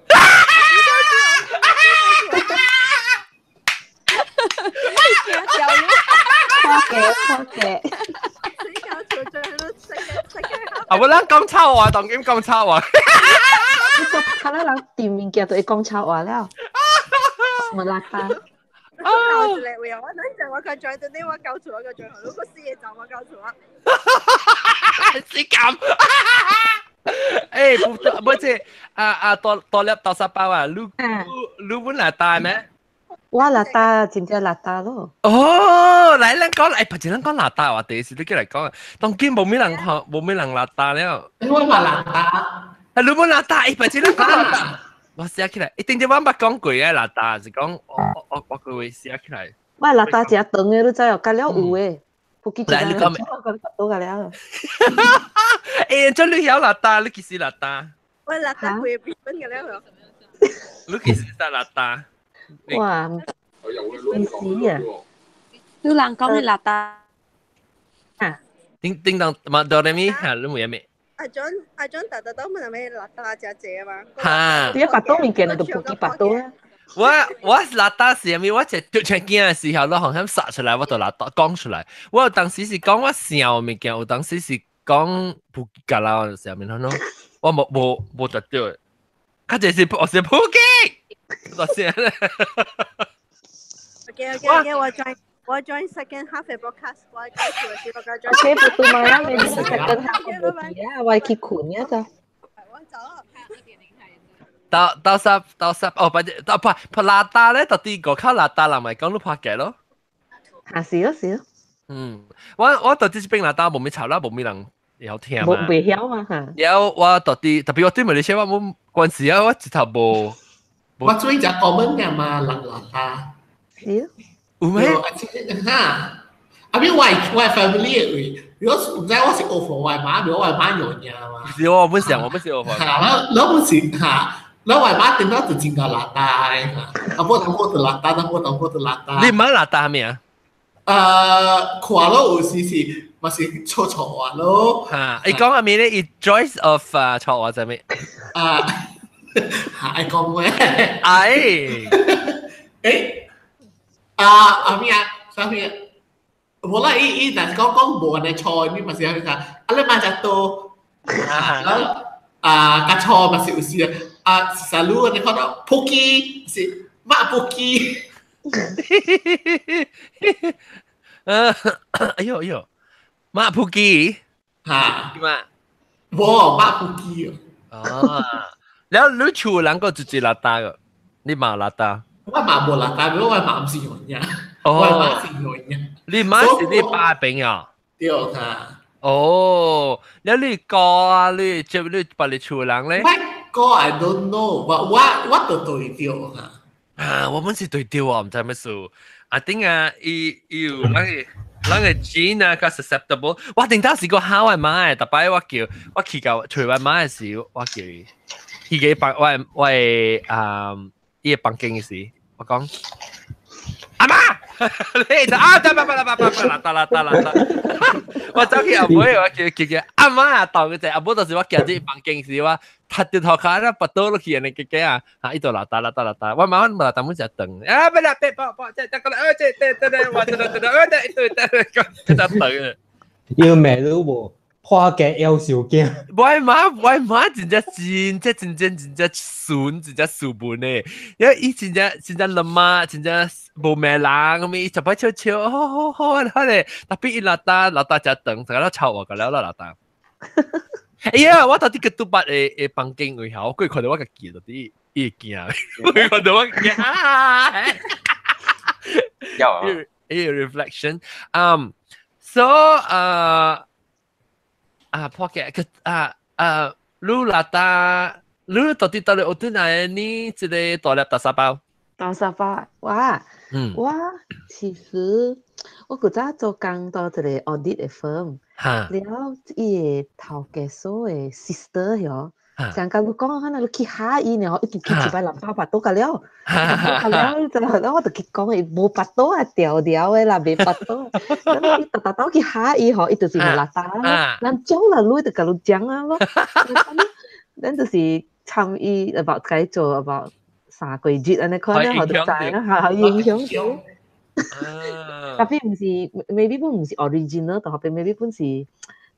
破嘅破嘅。
啊！我咱講臭話，當今講臭話。
你個看到人店物件都會講臭話了，冇邋遢。
啊！我等陣我個再對呢我搞錯我個最後，如果四嘢就我搞錯啊！
死咁！欸，不不是啊啊，多多粒多沙包啊！你你本來帶咩？
我邋遢，真正邋遢咯。
哦，來咱講，哎，不是咱講邋遢話題是你過來講，當今無咩人看，無咩人邋遢了。
我嘛邋遢。
係你冇邋遢，哎，不是咱講邋遢。我寫起來，一定就我捌講過啊，邋遢是講我個會寫起來。
我邋遢誠長的，你知哦？加了有的，不記
來，你講咩？
我講了。
欸，這你曉邋遢，你幾時邋遢？
我邋遢會變嘅了。
你幾時得邋遢？
哇！幾時啊？
你人講你邋遢。
啊？
叮叮當，嘛哆來咪，哈，你冇嘢咩？
阿 John 阿 John 特特都問係咪邋遢只只啊嘛？
哈！
你巴肚物件就不記巴肚啊。
我邋遢是啥物？我一拄穿囝的時候，我好像撒出來，我就邋遢講出來。我有當時是講我想的物件，有當時是講不記啦，啥物咯？我無絕對。較濟是我是普吉，我先。
OK，我 join second half 嘅 broadcast，我介紹是我 join。
OK，不對嘛，你 second half 無去啊，我去困啊就。
我走。
到十到十哦，不到不不邋遢咧，到底個靠邋遢人咪講你拍嘅咯。
啊，是咯是咯。
嗯，我到底這邊邋遢無咩吵啦，無咩人會聽嘛。
無袂曉嘛嚇。
然後我到底特別我對馬來西亞我冇關係啊，我直頭無。
我最就 common 嘅嘛，人邋遢。
是。
有咩？
哈，啊邊我 family 嘅位，如果唔知我是學佛我媽，如果我媽有嘢嘛。
是我本想，我本是學佛。
嚇，我本是嚇。我外媽聽到就真夠邋遢，啊，我當我就邋遢，當我當我就邋遢。
你媽邋遢咩啊？
看咯，有時是嘛是錯錯話咯。
嚇！你講下咩咧？伊 choice of 啊錯話就咩？
啊，嚇！你講咩？
哎，
誒，啊啊咩啊？啥咩？無啦，伊伊但是講講無安尼錯，你嘛是啥？啊，你買只多，啊啊，較錯嘛是有時啊，selalu 你看到撲機是馬撲機。
哎呦哎呦，馬撲機
嚇？
點啊？
無馬撲機
啊！然後你厝人個就最邋遢個，你嘛邋遢？
我嘛無邋遢，我嘛毋是用呀，我媽是用呀。
你媽是你爸朋友？
對嚇。
哦，แล้ว你哥啊，你接你別你厝人咧？
我哥 I don't know，我就對著嚇。
啊，我本是對著啊，毋知咩事。啊頂啊，伊伊有咱個咱個 gene 啊，較 susceptible。我頂當時個考我媽的，逐擺我叫我去到揣我媽的時，我叫伊去個房我我啊伊個房間的時，我講阿媽，你就啊得得得得得得得得得得，我走去後尾我叫叫叫阿媽當佢隻阿母，就是我行入房間時，我踢掉頭殼，那拔刀落去，安尼結結啊，嚇伊就邋遢邋遢邋遢，我媽媽邋遢，每隻長啊，不啦，別別別，這這個啦，這這這這，我這這這這，這這這這這長啊。
要命都無，破鏡夭壽鏡。
我媽我媽真正真正真正真正順，真正斯文的，因為伊真正真正懶媽，真正無罵人咁，伊一擺笑笑，好好好，好咧。特別伊邋遢邋遢誠長，成日都臭我個了啦邋遢。哎呀，我到底個拄捌的的房間位吼，我過看到我家己到底伊會驚，我看到我驚。
有啊。
伊 reflection，so 啊啊破嘅個啊啊，你邋遢，你到底到底有對哪呢？這個大粒大沙包。
大沙包，我，我其實我古早做工到一個 audit 的 firm，了伊個頭家所的 sister 喲，上甲你講，可能你去嚇伊呢，一直去一擺人包腹肚個了，個了，就了我就去講伊無腹肚啊，條條的啦，袂腹肚，咱伊逐逐兜去嚇伊吼，伊就是會邋遢啦，咱講啦，你就共你講啊咯，咱就是參與 about 該做 about 3個月按呢款咧，我就知啦，嚇影響到。特別毋是，maybe 本毋是 original，特別 maybe 本是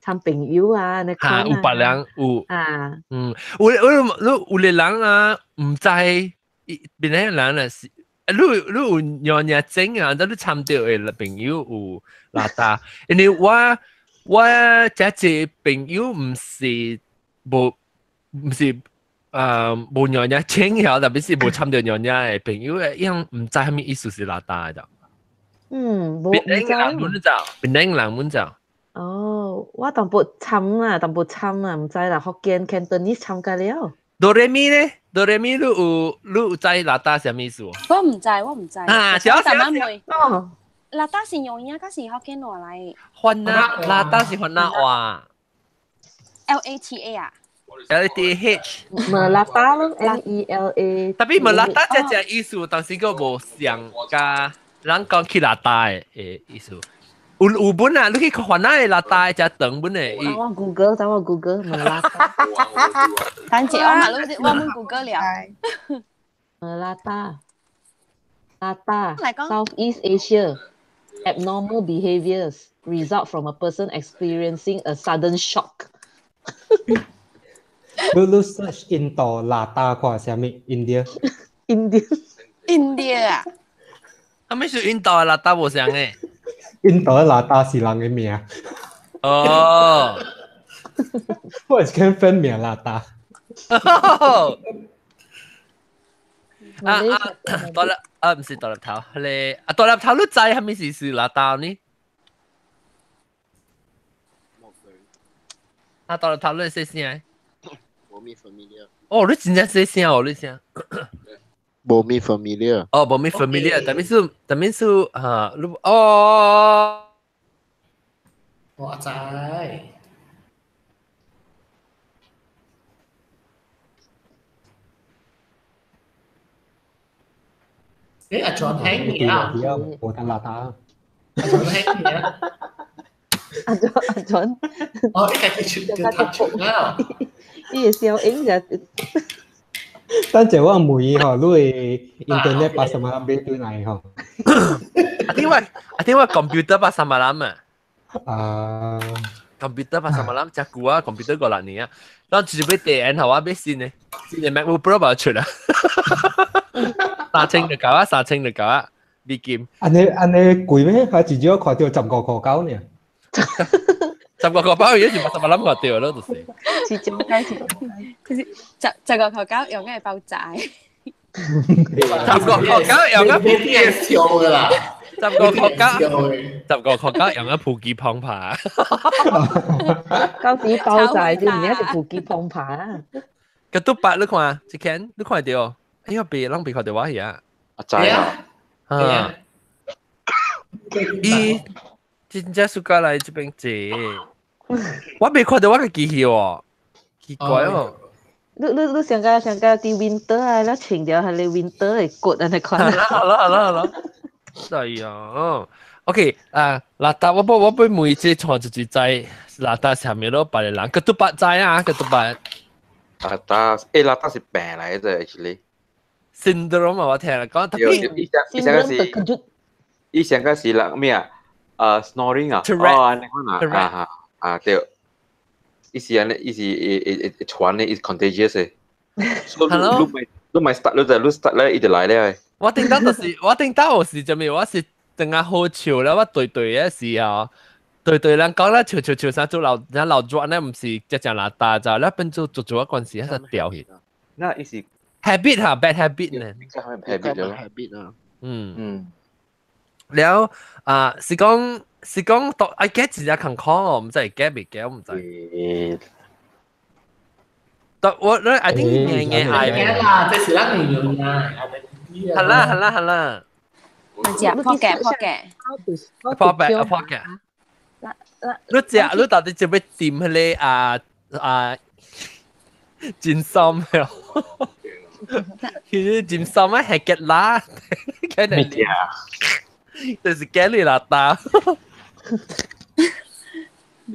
參朋友啊，你
嚇有別人有
啊，
嗯，有有有有個人啊，毋知邊個人啊是，你你有娘娘整啊，你參著的朋友有邋遢，因為我這個朋友毋是無毋是。無娘娘請曉，特別是無參到娘娘嘅朋友嘅，伊毋知啥物意思是邋遢的。
嗯，無
檳城人滿就，檳城人滿就。
哦，我淡薄參啦，淡薄參啦，毋知啦，福建 Cantonese 參加了。
哆來咪咧，哆來咪你有知邋遢啥物意思？
我毋知，我毋知。
啊，
小
小
小。
哦。
邋遢是用影，還是福建話來？
番仔邋遢是番仔話。
L A T A 啊
？L A T H。
Melata 咯，M E L A。
Tapi melata 這隻意思，當時個無像佮人講去邋遢的意思。有本啊，你去看番仔的邋遢的隻長本的。
我 Google，等我 Google melata。
等者我嘛，我問 Google 了。
Melata，邋遢，Southeast Asia。Abnormal behaviors result from a person experiencing a sudden shock。
你 search 印度邋遢看啥物？India。
India。
India 啊？
啥物是印度的邋遢無相的？
印度的邋遢是人的名。
哦。
我是講分名邋遢。
啊啊！大粒啊，毋是大粒頭，彼个啊大粒頭，你知啥物是邋遢呢？啊，大粒頭你說聲？
無咪 familiar。
哦，你真正說聲哦，你聲。
無咪 familiar。
哦，無咪 familiar，特別是啊，你哦。
我知。誒，阿 John 聽你啊！
我等邋遢。
阿 John 聽你啊！
阿 John 阿 John，
哦，你家己出就讀出啦。
伊會消音就。
等陣我問伊吼，你的 internet 八十萬買對來吼？
啊，點解 computer 八十萬啊？
啊
，computer 八十萬真久啊，computer 5、6年啊，咱直接買第 N 好啊，買新的，新的 MacBook Pro 嘛出啦。3000就夠啊，3000就夠啊，美金。
按呢按呢貴咩？還至少看到15.9塊呢。
15塊9，而家是80萬看到咯，就是。
是種解是，
就是15.9塊用嘅包仔。
15.9塊用嘅普
及笑噶啦。
15.9塊，15.9塊用嘅普及澎湃。
到時包仔就而家是普及澎湃啊。
個都白你看，這間你看到？哎呀，別攏別看到我遐。
阿仔啊。
啊。伊真正暑假來這邊坐，我未看到我個機器哦，奇怪哦。
你上個佇 winter 啊，你穿著彼個 winter 的骨按呢款。
好啦好啦好啦。哎呀，OK 啊，邋遢我欲問這串就是知邋遢啥物咯，別個人閣都捌知啊，閣都捌。
邋遢，欸，邋遢是病來的，actually。
Syndrome 啊，我聽人講，特別
伊上個是，伊上個是人咩啊？Snoring 啊，哦，按呢款啊，啊啊對，伊是按呢，伊是會傳的，伊是 contagious 的。所以你咪 start 你就你 start 咧，伊就來咧。
我頂當就是我頂當有是啥物，我是等下好笑咧，我對對的時候，對對人講咧笑笑笑啥做老人老轉咧，毋是只只邋遢就咧變做做做一關係，一掉去。
那伊是
habit 哈，bad habit 呢
？habit
habit 啊。
嗯嗯。了啊，是講到愛 get 真正艱苦哦，毋知會 get 未 get，我毋知。但我你 I think 硬硬愛。
啦，這是咱用啊。
好啦好啦好啦。
食破嘅破嘅。
破嘅破嘅。你食你到底準備點彼个啊啊真心的？其實真心啊係結啦，結嚟。就是驚你邋遢。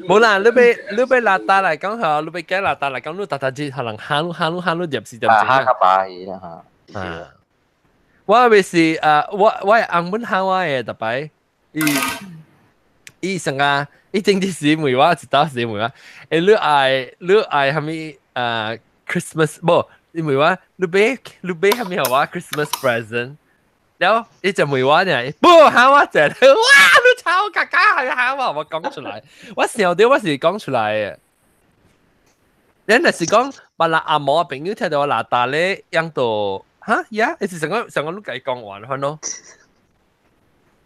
無啦，你欲邋遢來講吼，你欲驚邋遢來講，你逐逐日可能喊喊喊你入是入
啊，喊較白啦嚇。
啊，我咪是啊，我係翁本喊我的，逐擺，伊上個伊前日時問我，一道時問我，欸，你愛啥物啊？Christmas 無？伊問我，你買啥物予我 Christmas present？了，伊就問我呢，不喊我一個，哇！你臭嘎嘎還喊我，我講出來，我想到我是講出來的。你若是講別人阿毛朋友聽到我邋遢咧，樣到哈呀，是成個成個你家講話款咯。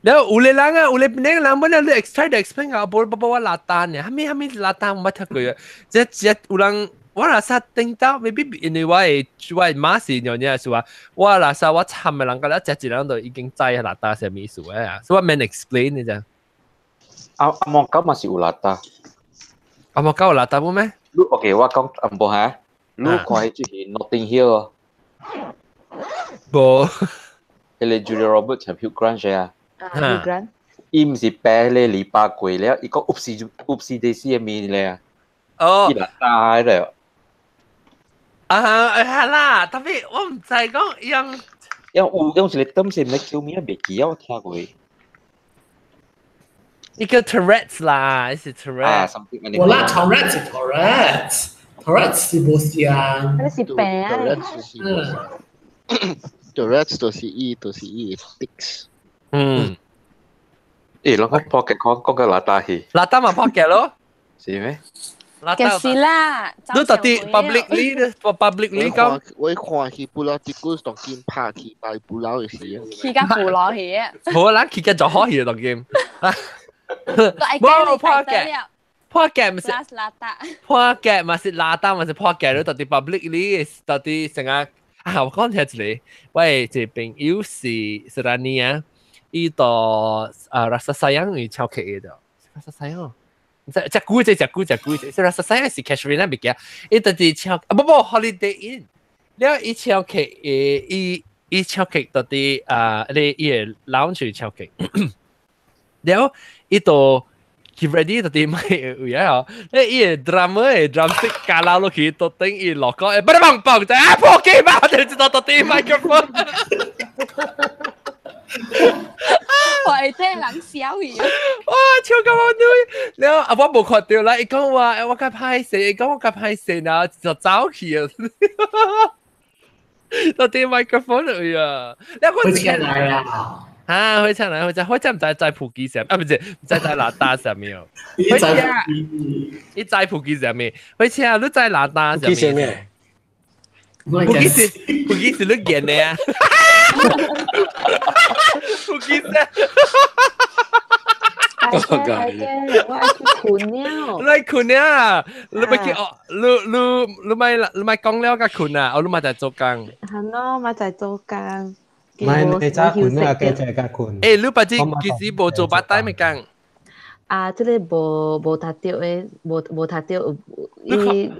然後有個人啊，有個那個人本來你 try to explain 啊，無無我邋遢呢，蝦米蝦米邋遢我捌聽過啊，這這有人我若是聽到，maybe 因為我的媽是娘娘是話，我若是我參的人，個了，這一人就已經知邋遢是啥物意思啊，所以我免 explain 你知。
阿阿莫狗嘛是有邋遢，
阿莫狗有邋遢無咩？
你 OK，我講淡薄嚇，你看彼就是 Notting Hill 哦，
無，
彼個 Julia Roberts 同 Hugh Grant 啊。
Hugh Grant。
伊毋是白咧禮拜過了，伊講 oopsie oopsie daisy 的物咧。
哦。
伊邋遢咧。
啊，係啦，特別我毋知講用。
用有用一個燈是咩叫名袂記啊，我聽過。
一個 Tourette's 啦，是 Tourette。
啊，something
我啦，Tourette 是 Tourette，Tourette 是無像。
那是病啊。
Tourette 是無像。Tourette 就是伊 tics。
嗯。
誒，攏講破嘅講講個邋遢去。
邋遢嘛破嘅咯。
是咩？
就是啦。
你到底 publicly publicly 講？
我看去不老，這久當今拍去擺不老的時。
去甲不老去。
無啦，去甲就好去當今。無破嘅，破嘅毋是破嘅嘛是邋遢嘛是破嘅，你到底 publicly 到底成個啊？我講聽一個，我的一個朋友是是哪呢啊？伊到啊 Rasa Sayang 伊超客的，Rasa Sayang 這這久這這久這久，是 Rasa Sayang 是 Casuarina 物件，伊就是唱啊不不 Holiday Inn，了伊唱客伊伊唱客到底啊，你伊個 lounge 唱客，了伊就 keep ready 到底咪有影哦，你伊個 drummer 的 drumstick 加撈落去，到頂伊落個，不得棒棒就啊破機吧，就知道到底 microphone。
我會聽人笑去。
哇！超級好對，了啊我無看到啦，伊講話我較歹勢，伊講我較歹勢，然後就走去啊。到底 microphone 啊？了我
會車來啊！
啊，火車來，火車，火車毋知在普吉上，啊，毋是，毋知在哪搭上面哦。
火車，
伊知普吉上面，火車你知哪搭上面？普吉是普吉是你見的啊？普吉是。
係嘅，我愛去困了。
你愛困啊？你咪去哦？你你你咪你咪講了甲困啊？哦，你咪在做工。
係咯，咪在做工。
唔係你早困啊，計在甲困。
欸，你捌這其實無做 part time 的工？
啊，這個無無讀到的，無無讀到。伊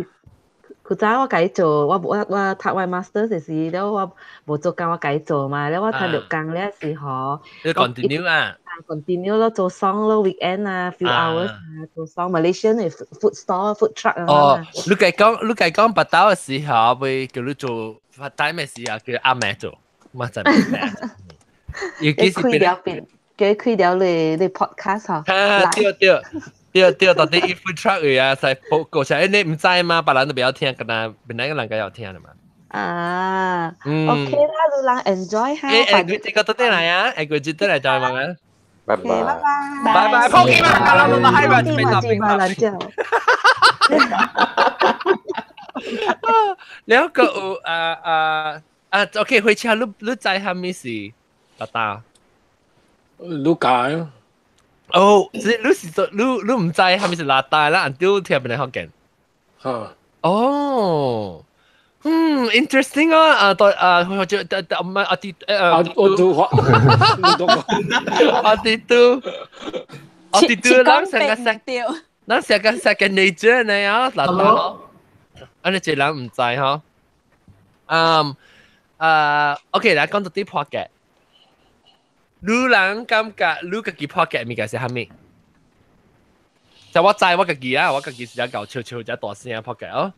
古早我家己做，我我我讀我 master 時了，我無做工，我家己做嘛。了我讀六工了時候，
你 continue 啊
？continue 咯，做 song 咯，weekend 啊，few hours 啊，做 song Malaysian 的 food stall food truck 啊。
哦，你家講你家講捌到的時候，會叫你做 part time 的時候，叫阿妹做，嘛就咩？
尤其是開了變，叫開了你你 podcast 嗬。
啊，對對。對對，到底 food truck 啊，使報過來，你毋知嗎？別人都不要聽，敢若本來個人家要聽的嘛。
啊，OK 啦，你人 enjoy 下。
誒誒，佢這個到底來啊？誒，佢這個來就問啊。
拜拜。
拜
拜。拜拜，破機嘛，啦啦啦，係嘛，邊度邊
度。
了個有啊啊啊，OK，火車你你知蝦米是達達？
你教。
哦，是你是做你你毋知蝦米是邋遢啦，按聽別人福建。
嚇。
哦，嗯，interesting 啊，啊對啊，或者對對唔係阿啲
誒，我都話，
阿啲都，阿啲都，咱成個識，咱成個 second nature 呢啊，邋遢。啊，你這人毋知嗬？嗯，啊，OK，來講到啲破嘅。你人感覺你家己破嘅物件是蝦米？就我知我家己啊，我家己是一嚿笑笑一大聲破嘅哦。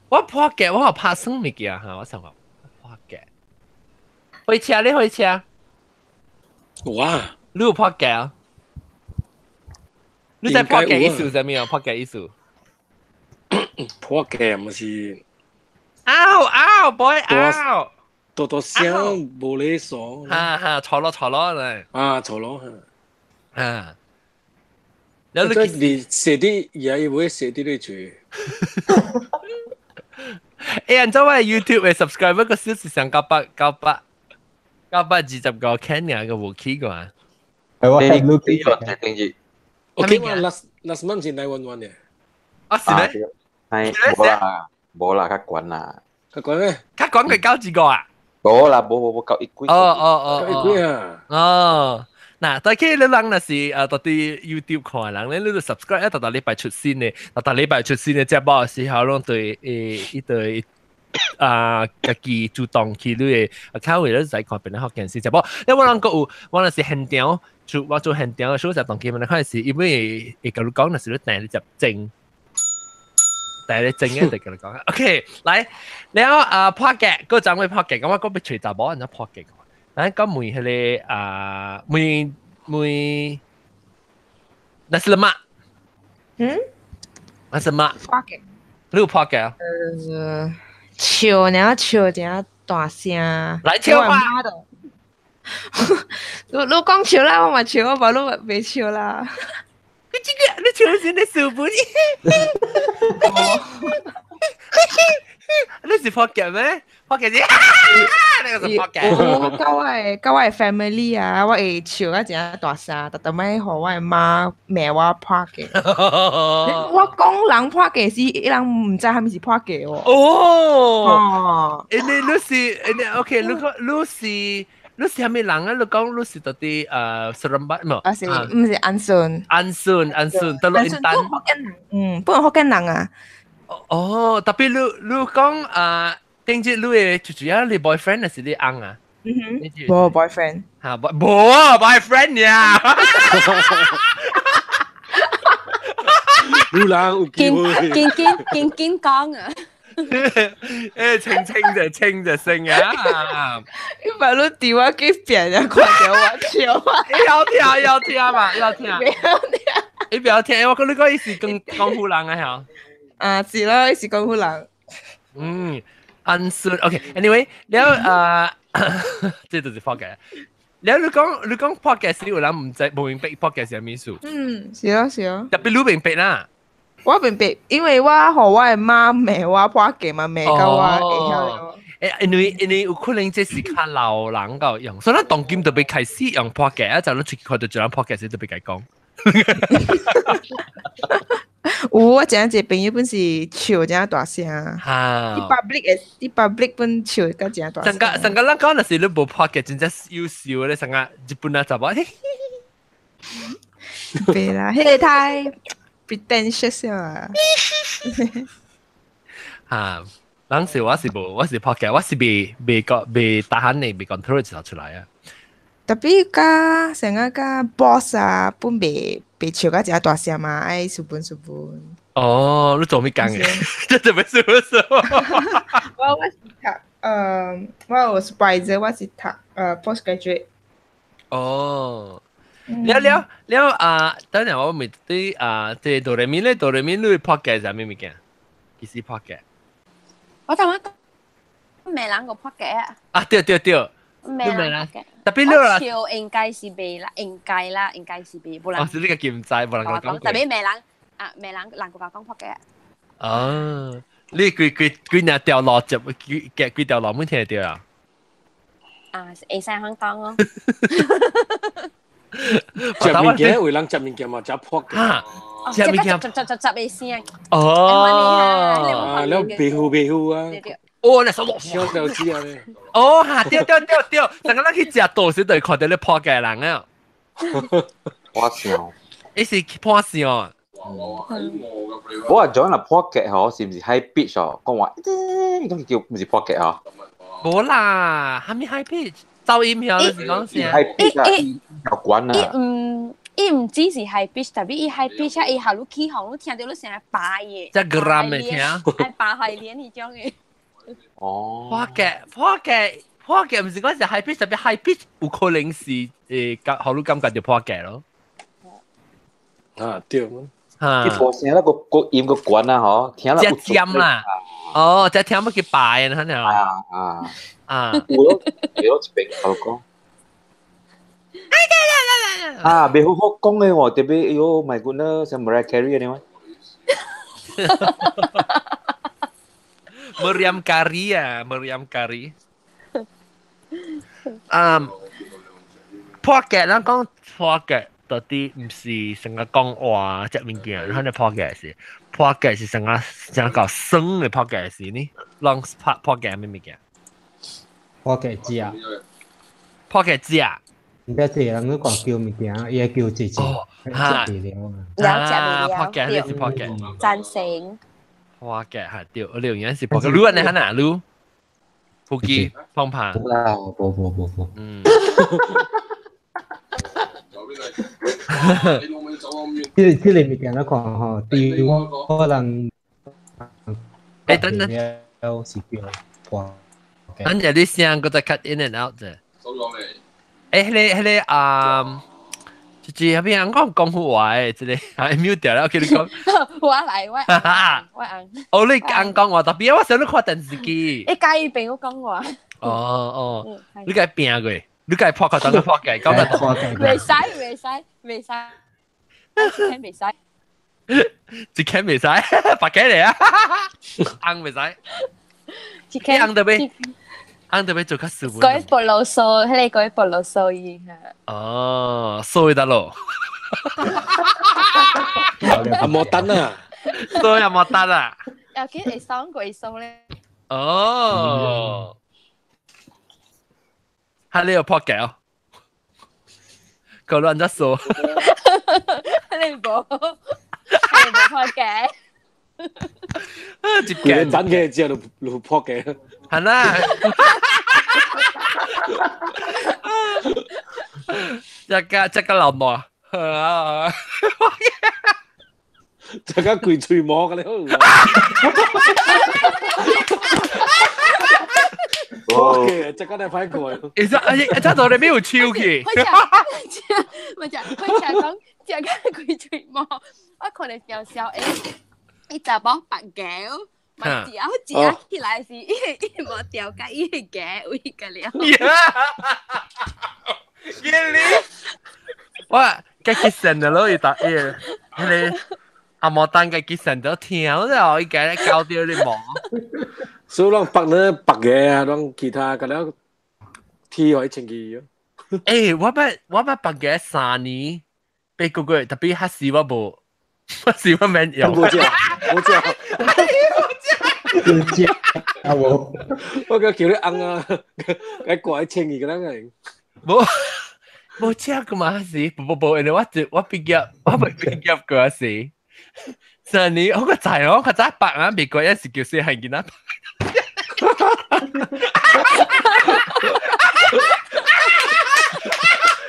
我破嘅我有拍算物件哈，我想講破嘅。火車你火車？
哇！
你有破嘅啊？你知破嘅意思啥物啊？破嘅意思？
破嘅毋是？
嗷嗷 boy 嗷！
多多聲無理爽。
哈哈，錯咯錯咯嚟。
啊，錯咯。
啊。
你你寫啲也會寫啲你住。
欸，你知我 YouTube 嘅 subscriber 個數是上920個 Ken 啊個無起過啊。
係我係
錄幾個定住。
OK，我 last month 是 911 嘅。
啊是咩？
係冇啦，冇啦，較懸啦。
較懸咩？
較懸佢九幾個啊？
冇啦，冇冇冇夠一幾。
哦哦哦，
夠一幾啊？
哦。嗱，但係你人若是到啲 YouTube 看人咧，你就 subscribe 一逐逐禮拜出新嘅，逐逐禮拜出新嘅節目嘅時候，攏對伊對啊家己主動去你嘅 account 位咧，就看邊個學件事節目。因為我人閣有，我若是現場做，我做現場嘅時候就當佢們看是，因為會甲你講，若是你訂你接正，訂你正嘅就甲你講。OK，來，了啊破格，嗰陣會破格，咁我講欲揣查某按怎破格。咱講問彼個啊，問問 nasi lemak。
嗯
？nasi lemak。
破格。
你有破格啊？
笑爾笑誠大聲。
來笑啊！
你講笑啦，我嘛笑，我無你袂笑啦。
你這個你笑是你笑本？你是破格咩？破格是，那個是破格。
我佮我的 family 啊，我會笑啊誠大聲，逐逐擺予我的媽罵我破格。我講人破格時，伊人毋知啥物是破格喎。
哦，你是你 OK，你講你是啥物人啊？你講你是到底Seremban 無？
啊是，毋是安順。
安順安順，到落印丹。
嗯，本福建人啊。
哦，特別你講啊，頂日你的最主要你 boyfriend 還是你翁啊？
嗯哼，無 boyfriend。
嚇，無啊 boyfriend 呀！
有人有機會。
堅堅堅堅講啊！
清清就清就聲啊！
你把你電話給別人看到我笑啊！
要聽要聽嘛，要聽。
不要聽。
你不要聽，我講你講伊是講江湖人啊，嚇。
啊，是咯，伊是江湖人。
嗯，安順，OK，anyway，了啊，這就是 podcast。了你講 podcast 有人毋知無明白 podcast 是啥物意思？
嗯，是咯是咯。
特別你明白啦。
我明白，因為我予我的媽罵我破格嘛，罵到我會曉了。
因為有可能這是較老人夠用，所以咱當今特別開始用 podcast，啊，就你出去看到一人 podcast 特別共講。
有我前一個朋友本是笑誠大聲，
哈，
佇 public 的，佇 public 本笑甲誠大聲。
上個咱講若是你無破格，真正優秀咧，上個日本啊查某，
對啦，彼個太 pretentious 啊。
哈，當時我是無，我是破格，我是未個未打喊你，未 control 就出來啊。
特別佮成個佮 boss 啊，本袂袂笑甲誠大聲嘛，愛斯文斯文。
哦，你做咩工嘅？這做咩斯文斯文？
我是讀我有 supervisor，我是讀postgraduate。
哦，了了了啊！等陣我問對啊，這哆來咪咧，哆來咪你 podcast 係咩物件？幾時 podcast？
我頭先講罵人個 podcast 啊。
啊對對對。
罵人 podcast。
特別你啦，
笑應該是袂啦，應該啦，應該是袂，無人。
哦，是你個記唔知，無人講過。
特別罵人啊，罵人人個講 podcast。
哦，你幾幾幾若條路接幾幾幾條路每聽得到啊？
啊，會使香港哦。
食物件有人食物件嘛，食破嘅。
食物件，
食食食食嘅聲。
哦。
啊，了白糊白糊啊。
哦，那手落
小手指啊！
哦，哈，對對對對，上個咱去食豆時，就會看到你破嘅人啊。
破相。
伊是破相。
我話講啦，破格嗬，是毋是 high pitch 哦？講話，伊講叫毋是破格哦。
無啦，啥物 high pitch？噪音曉，你是講啥
？high pitch 啊，有關啊。
伊毋只是 high pitch，特別伊 high pitch 啊，伊下你起哄，你聽到你聲拔嘅。
只 gram 的聽。
愛拔海蓮彼種的。
哦，
破格破格破格，毋是講是 high pitch，特別 high pitch 有可能是感，予你感覺就破格咯。
啊對。
啊，
伊破聲啦，個個音個懸啊，嗬，聽啦。
只尖啦，哦，只聽欲去拔的，可能。
啊啊
啊！
有咯，有咯，一邊頭講。啊，袂好好講的喎，特別哎喲，my goodness，像 Mariah Carey 按呢。
Meriam kari 啊，Meriam kari。嗯，破格咱講破格到底毋是成個講話隻物件，咱嘅破格是破格是成個成個酸嘅破格是呢？攏破破格咩物件？
破格食，
破格食。
唔知濟人都講叫物件，伊會叫姐姐，
嚇
食了
啊。
啊，破格你是破格，
贊成。
破格嚇對，我哋有是破格，你按呢哪你？福記方拍。
冇啦，冇冇冇冇。
嗯。
這這個物件我看吼，對我人，
欸等等，
是叫破格。
等陣啲聲閣再 cut in and out 啫。欸，彼個啊，就是彼人講講好話的，這個啊 mute 掉了，我叫你講。
我來，我我紅。
哦，你紅講話，特別我想你看電視機。
你介意朋友講話？
哦哦，你該拼過，你該破殼當個破格，講得
破格。
袂使，袂使，袂使，一間袂使。
一間袂使，白格嚟啊！紅袂使。
一間
紅特別。紅特別做較斯文。
改菠蘿酥，彼個改菠蘿酥伊嚇。
哦，酥得咯。
阿莫丹啊，
酥阿莫丹啊。
尤其會爽過酥咧。
哦。哈，你有破格哦？夠亂得酥。
你無，你無破格。
一
個真嘅之後就破格。
係啦。一個流沫，
一個鬼吹魔嘅咧。破格，這個你歹過。
其實哎，這度你邊有手去？
佢食，咪就佢食講食個鬼吹魔，我可能笑笑誒，伊查某白狗。嘛掉食起來是伊伊無掉甲伊個牙位個了。
耶你，我家己神的咯，伊答伊，彼个阿毛丹家己神都聽了，伊家咧搞掉你毛。
所以攏白咧白嘅啊，攏其他個了天可以清氣。
欸，我捌白嘅3年8個月，特別彼時我無，我時我免用。
無食，無食。
有食啊無？
我叫叫你翁啊，該掛喺清氣個咱個。
無無食過嘛？是，無無無，因為我畢業，我未畢業過時。上年我個仔我個仔白啊，美國一時叫細漢囡仔。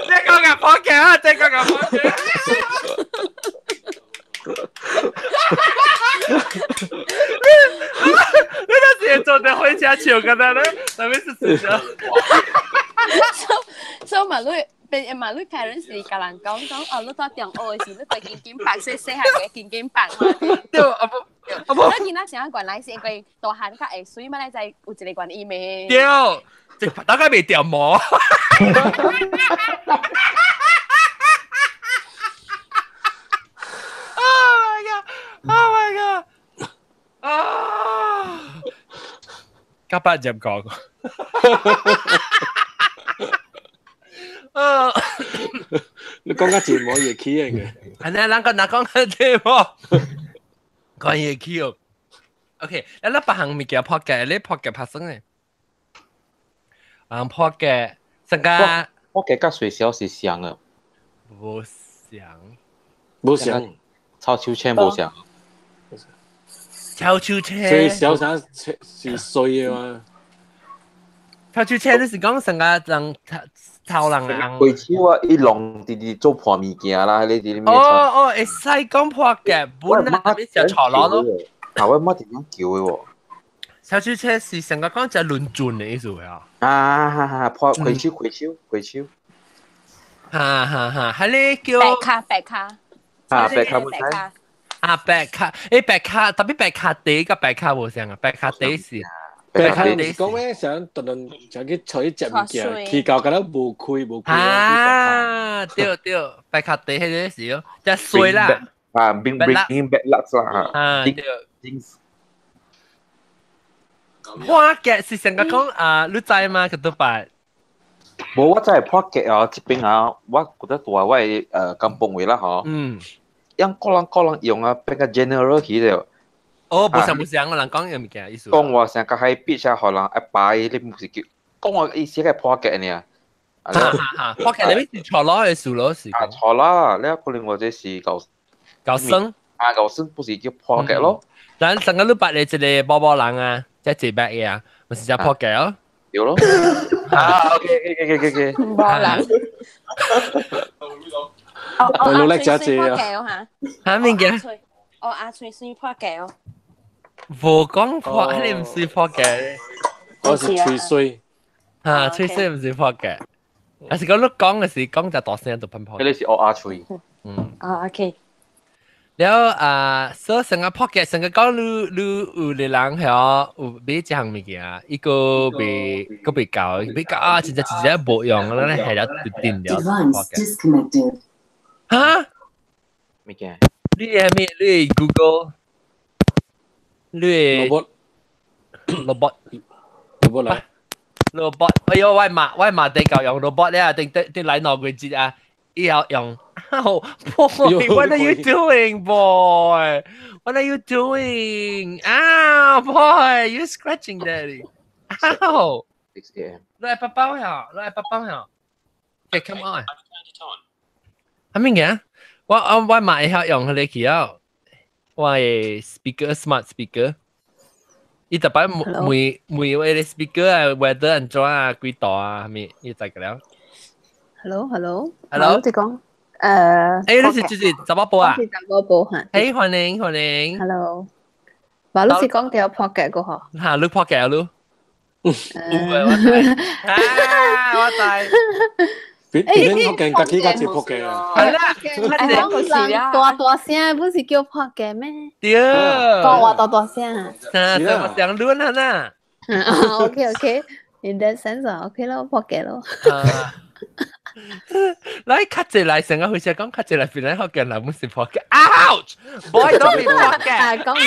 你講個破格啊！你講個破格。你那時做得回家笑個啦，特別是死咗。
所以嘛，你變嘛，你 parents 是共人講講，哦，你到中學的時，你會緊緊白，細細漢會緊緊白嘛。
對，啊無啊無。
你囡仔啥原來是因為大漢較會水嘛，你知有一個原因咩？
對，這大概袂掉毛。Oh my god！啊！加八入講。啊！
你講較節目會起嘅。
係呢，咱個哪講較節目？講會起哦。OK，咱別項物件破格，你破格拍算咧？啊，破格，上個
破格佮水痟是像的。
無像。
無像。
抄手簽無像。
抄手簽。
水痟啥是衰的嘛？
抄手簽你是講上個人抄人啊？
開始我一弄直直做破物件啦，你佇咧。
哦哦，會使講破格，本來特別是錯攞咯。
啊，我媽點樣叫的喎？
抄手簽是上個講只輪轉的意思啊。
啊哈哈，破開手開手開手。
哈哈哈，係你叫
白卡白卡。
啊，白卡冇使。
啊，白卡，欸白卡，特別白卡地佮白卡無相啊，白卡地是。
白卡是講咩？想特頓想去取食物件，去到敢若無開無開
啊！對對，白卡地彼個是哦，遮衰啦。
啊，啊，bring bad luck 啦。
啊，對。破格是成個講啊，你知嗎？佢都白。
無，我真係破格啊！這邊啊，我覺得大我係甘榜話啦嗬。
嗯。
樣個人個人用啊，變個 general 去了。
哦，無相無相，我人講嘅物件意思。
講話成個喺 beach 啊，可能一擺你唔是叫講話意思係破格呢。
哈哈，破格你是錯攞嘅數咯，是。
啊，錯啦，你可能或者是舊
舊生。
啊，舊生不是叫破格咯。
但上個禮拜你一個波波人啊，即係自白嘅啊，咪是只破格咯。
有咯。啊，OK，OK，OK，OK，OK。
波人。
我努力咗字
啊！
嚇咩嘅？
哦，阿翠算破格哦。
無講破，你唔是破格。
我是吹水。
嚇，吹水唔是破格。還是講你講嘅時講就大聲就噴破。
你是學阿翠。
嗯。
啊，OK。
了啊，所以成個破格，成個講你有個人曉有買一項物件，伊個未個未夠，未夠啊！真正真正無用啦，咧係了就定了。
Disconnected。
哈？
物件？
你係咩？你 Google？你
robot
robot
robot 嚟
？robot，哎呦，我嘛地夠用 robot 咧，定定定來兩個月啊，以後用。Oh, boy, what are you doing, boy? What are you doing? Ow, boy, you're scratching daddy. Ow.
6 a.m.
來爸爸呀，來爸爸呀。Okay, come on. 係咩嘅？我買會曉用佢哋去啊。我的 speaker smart speaker。伊特擺每每位的 speaker 啊，weather 安怎啊，幾度啊，係咪？伊知個了。
Hello，Hello。
Hello。
你講。
誒，你是就是查某埔啊？
是查某埔嚇。
誒，歡迎歡迎。
Hello。話你是講到破格個嗬？
嚇，你破格啊你？有啊，我知。啊，我知。
邊邊福建家己家接破格啊？
係啦，
講人大大聲，不是叫破格咩？
對。
講話大大聲啊！
啊，我想亂啊啦。
OK OK，in that sense 啊，OK 咯，破格咯。
來，較濟來，成個回事講較濟來，變來福建人唔是破格。Ouch！Boy don't be 破格。
講唔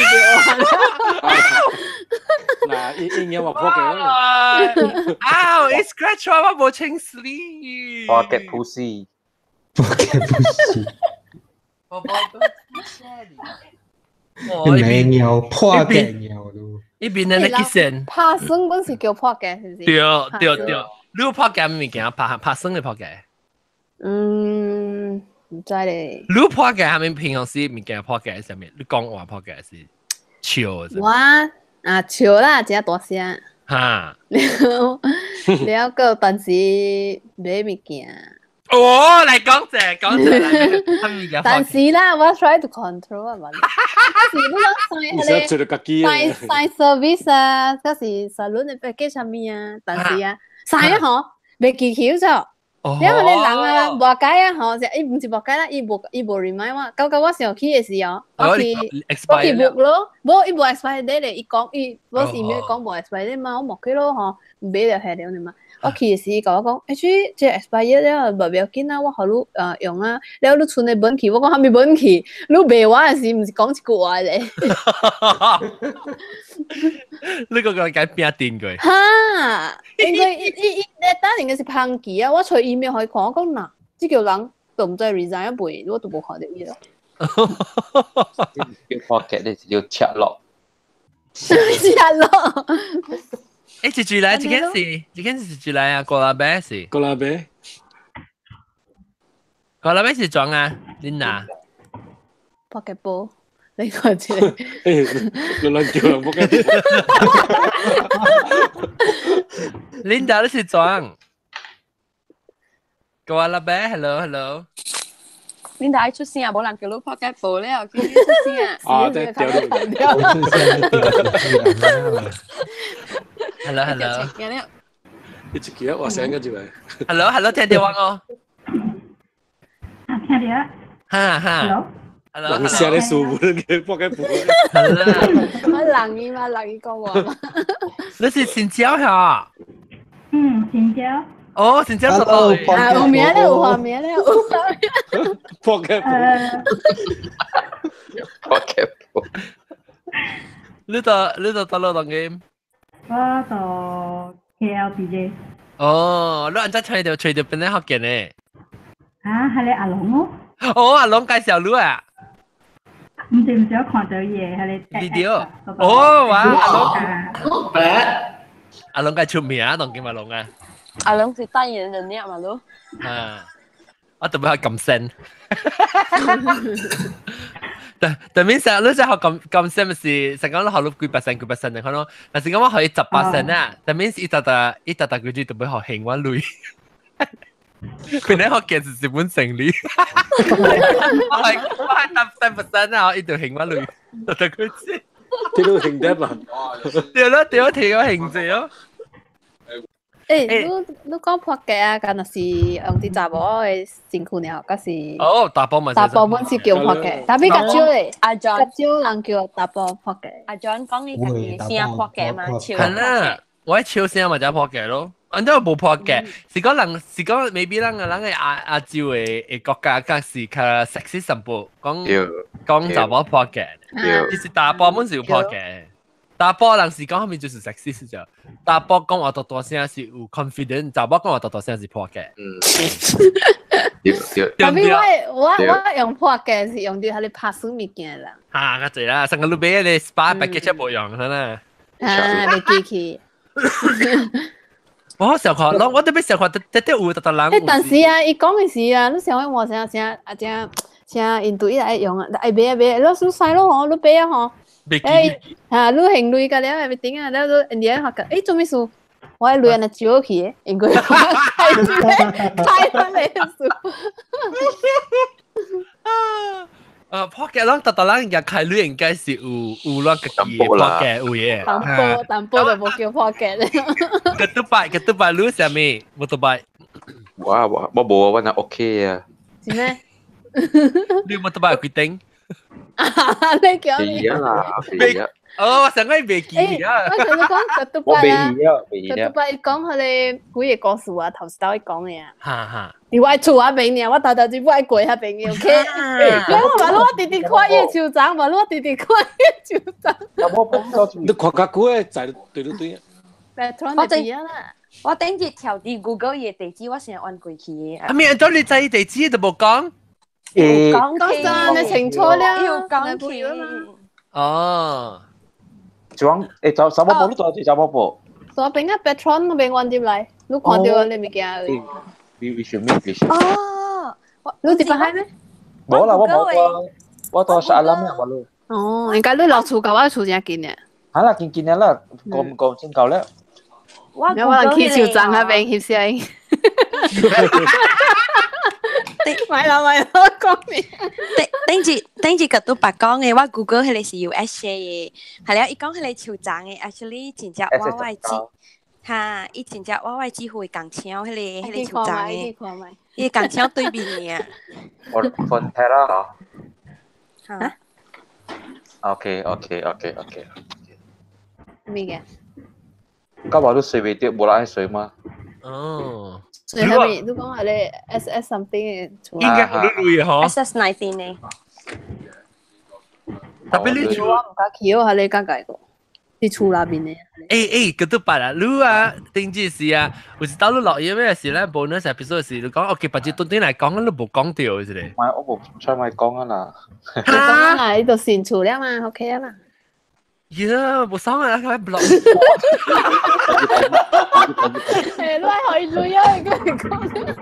對。
嗱，應應話破格
啦。Ow！It scratch 我，我無穿 sleeve。
破格 pussy。
破格 pussy。
我 boy don't touch daddy。
你尿破格尿都。
一邊咧你結線。
拍算本是叫破格，是唔是？
對對對。你有破格物件，拍拍算嘅破格？
嗯，唔知咧。
你破格係咪平常時物件破格上面？你講話破格是笑？
我啊笑啦，真大聲。
哈！
了了個但是買物件。
哦，來講者講者，
但是啦，我 try to control 啊嘛。是你講
使
sign sign service 啊，嗰是 salon 的 package 啥物啊？但是啊。使啊吼，袂記起咗。因為你人啊，無解啊吼，就伊毋是無解啦，伊無 remind 我。到到我上去的時候，我去 book 咯，無伊無 expire date 咧，伊講伊無是咩講無 expire date 嘛，我冇去咯吼，買了下了呢嘛。我去的時，伊共我講，欸，這 expire 了，無要緊啊，我予你用啊。了你存的本去，我講啥物本去？你賣我的時，毋是講一句話咧。
你個個該變定過。
哈，因為伊伊咧當年嘅是芳期啊，我揣 email 予伊看，我講嗱，這個人都毋知 resign 啊未，我都無看著伊咯。
叫破格，你是叫赤落。
赤落。
欸，一句來，這件事，這件事一句來啊，過拉貝是。
過拉貝。
過拉貝是裝啊，琳娜。
破格波。你個字，
誒，亂叫人仆街。
Linda 你是裝。過拉貝，hello hello。
Linda 愛出聲啊，無人叫你破格波了，叫你出聲啊。
啊，對，掉
掉。
Hello hello。
一記得我醒跟住嚟。
Hello hello，聽到我哦。
聽到。
哈哈。
Hello。
人寫咧書本嘅破格波。
我人伊嘛，人伊講話嘛。
你是新椒嚇？
嗯，新椒。
哦，新椒做到。
啊，有名咧，有畫面咧，有畫面。
破格波。
破嘅。
你到到落當嘅？
我到 KLPJ。
哦，你按怎揣到邊個學嘅呢？
啊，係你阿龍哦。
哦，阿龍介紹你啊？
唔是我看到嘢，係你
video。哦，哇，阿龍。
Not
阿龍介出名啊，當今阿龍啊。
阿龍是代言人嘛咯。
啊，我特別係撳聲。但但面成你只學撳撳聲咪是成講你學到幾百聲幾百聲，你看咯。但是講我可以18聲啊，但面是一沓沓一沓沓佢就特別學興我類。佢哋學嘅是日本成理，我係10% 啊，一條興我類，特特佢知。
聽到興得嘛？
對咯對咯，聽到興字咯。
欸，你講破嘅啊，敢若是用啲查某的身軀爾，抑是？
哦，查埔嘛。
查埔本是叫破嘅，但比較少咧。
阿 John
較少人叫查埔破嘅。
阿 John 講你家己聲破嘅嘛，笑。
係啦，我喺笑聲咪就破嘅咯。按照無破嘅，是講人是講 maybe 咱個人嘅亞洲的國家，較是較 sexy 淡薄，講講查某破嘅，其實查埔本是有破嘅。查埔人是講後面就是 sexy 是就，查埔講話大大聲是有 confident，查某講話大大聲是破嘅。
嗯，對對。
特別我用破嘅是用啲喺你拍水物件啦。
嚇，較濟啦，上個禮拜你 SPA package 無用啦。
啊，袂記起。
我小看，我特別小看，特特有特特人。
欸，但是啊，伊講的是啊，你想講我啥啥啊，正正印度伊愛用啊，愛買啊買，你輸咯吼，你買啊吼。欸，啊，你還錢個了，咪頂啊，了你人哋發覺，欸，做咩事？我的錢啊少去，因為我開開翻嚟數。
啊，破嘅攏特特人日開錢應該是有攏家己破嘅有嘢。
淡薄淡薄就無叫破嘅咧。
個拄擺你啥物？冇拄擺。
我無我若 OK 啊。
是咩？
你冇拄擺有規定？
你叫
你啦，未啊！
哦，我上個未記啊。
我同你講，個拄擺啊，個拄擺伊講彼個幾個故事啊，頭先頭伊講的啊。
哈哈。
佇我厝仔邊爾，我頭頭就愛過遐邊個，OK。我嘛，我直直看伊的手掌，嘛，我直直看伊的手掌。
你看較久的在對對對。
我頂啦，
我頂日調佇 Google 伊的地址，我先按過去。
啊，咪按照你知地址都無講。
講
講你清楚了，
要講起
嘛。
哦。
裝誒，查查某婆，你住佇查某婆？
左邊啊，Petron 嗰邊按入來，你看到你物件。
We should meet, we should.
哦，
你佇北海咩？
無啦，我無我住沙蘭啊，我咯。
哦，應該你落厝佮我厝誠近的。
哈啦，近近的啦，五先夠了。
我
我人去樹叢那邊翕相。買啦買啦，講你。
頂住個都白講的，我 Google 彼個是 USA 的，係了，伊講彼個樹叢的，actually 真正我的姊，哈，伊真正我的姊夫會共搶彼個樹叢的，伊共搶對面的。
Fonterra 啊。
哈。
OK。
咩嘅？
今日都睡袂著，無人愛睡嗎？
哦。
所以係咪你講係咧 S S something 嘅？
應該好累嗬。
SS 19呢？
特別你
厝我唔敢去哦，係你尷尬個，佇厝內面的。
欸，個都白啦，你啊，頂住是啊，有時到你落雨咩時咧，bonus episode 時，你講 OK，白日短短嚟講，你無講到是咧。
唔係，我無出咪講啊啦。
講啊啦，你就先厝了嘛，OK 啊啦。
呀，無爽啊，佢 block。
欸，你可以累啊，你講。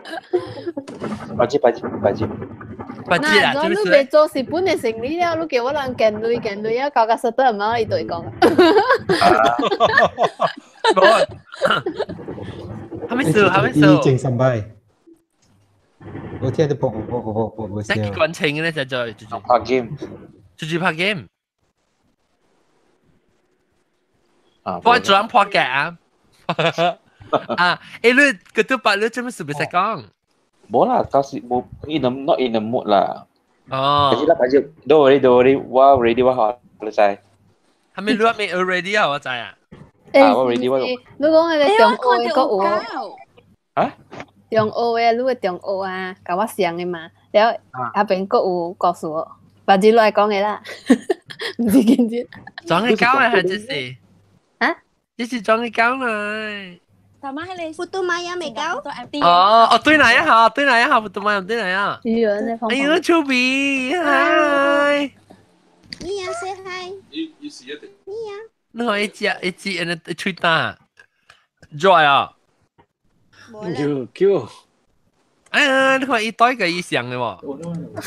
白日白日白日。
白日啊，
你未做日本的生理了，你叫我人見累見累啊，搞到實得唔啱，伊就會講。
還沒數，還沒數。
精神擺。我聽到噗噗噗噗噗噗聲。
在關清咧，就就就
拍 game，
就拍 game。我轉破嘅啊！啊，欸，你個都白你做咩事唔識講？
無啦，到時無 in the not in the mood 啦。
哦。
可是啦，反正 don't worry don't worry，我 ready 我好，你知。
係咪你未 ready 啊？我知啊。
啊，我 ready 我。
你講彼個中學的閣有？
啊？
中學的，你的中學啊，佮我相的嘛，了後邊閣有故事。白日來講嘅啦，唔是今日。
裝嘅膠啊，這是。
啊？
這是裝嘅膠嚟。
大媽係你
普通馬也未夠。
哦哦，對來一下，對來一下，普通馬對來啊。
哎
呦，臭鼻，嗨。
你呀，say hi。
你是一定。
你呀。
你看一隻一隻，安尼一吹打，joy 啊。
叫叫。
哎呀，你看伊袋個伊上的喎。
無啦，這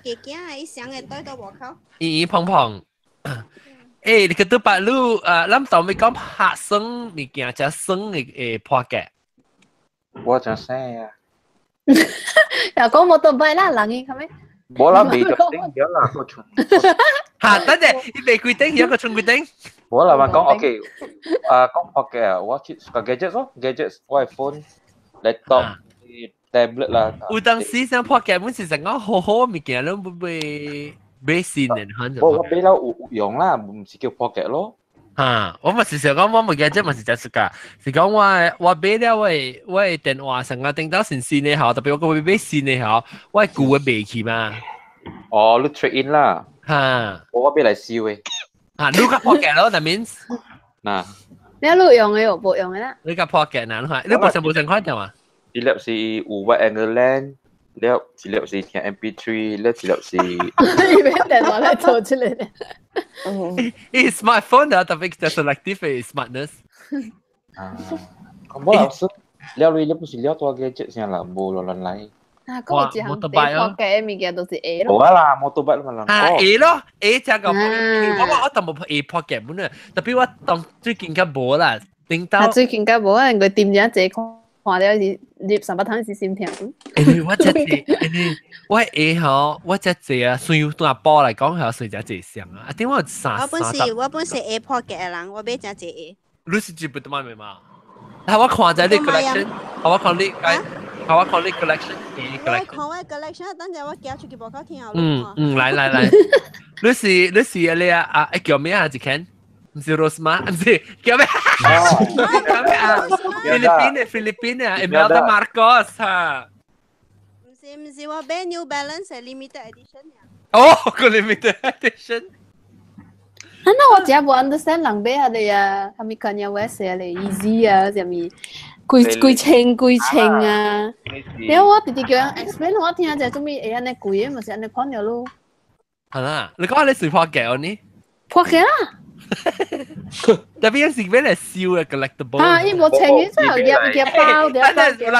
隻雞仔伊上的袋到外口。
伊伊胖胖。欸，你去到白路啊，咱當咪講拍生物件，食生的會破格。
我真生啊。
又講摩托擺啦，人伊係咪？
無啦，未就頂咗啦，個存。
嚇，等陣，伊未規定，有個存規定。
無啦，我講 OK，啊講破格啊，我去個 gadget 咯，gadget，我 phone、laptop。tablet 啦。
有當時想破格，本是成講好好物件，攏不買買新的，反正。
我買了有用啦，唔是叫破格咯。
嚇！我嘛是想講，我物件這嘛是真出價，是講我買了我的電話上啊，頂到新新的號，特別我閣買新的號，我舊的賣去嘛。
哦，你 trade in 啦。
嚇！
我買來燒的。
嚇！你較破格咯，那 means。
嗱。
你有用的有無用的啦？
你較破格嗱，你看，你無上無上款條嘛？
一粒是有 wide angle lens，了一粒是聽 MP3，了一粒是。
你俾電話來做出嚟。
伊 smartphone 啊，特別就 selective smartness。
啊，咁我老師，了你不是了多嘅，這聲啦，無亂亂來。
啊，嗰個一項第破嘅物件都是 A 咯。
無啦，摩托車嘛啦。
啊 A 咯，A 這個我當無 A 破嘅本啊，特別我當最近較無啦，頂到。
啊，最近較無啊，因為點樣這看。看了是入三百湯是心痛。
欸，我這濟，欸，我會吼，我這濟啊，算對阿寶來講，係算真濟雙啊。啊，點我三
我本是我本是 A 破嘅人，我買真濟 A。
你是日本的嘛？啊，我看在你 collection，我看你，我看你 collection，
我看我 collection，等陣我寄出去無夠聽啊。
嗯嗯，來來來，你是你是你啊啊叫咩啊？一間？唔是 Rosma，唔是叫咩？叫咩啊？菲律賓嘅菲律賓啊，Imelda Marcos 嚇。
唔是唔是，我買 New Balance limited edition 啊。
哦，個 limited edition。
啊，那我真無 understand 人買下個啊，啥物 Kanye West 啊，咧 Yeezy 啊，啥物幾幾千幾千啊。然後我直直叫人 explain，我聽者做咩會按呢貴的，嘛是按呢款了咯。
係啦，你講你是破格呢？
破格啦！
特別是俾嚟燒嘅 collectible。
啊，伊無穿嘅，真係夾夾包的。
但係有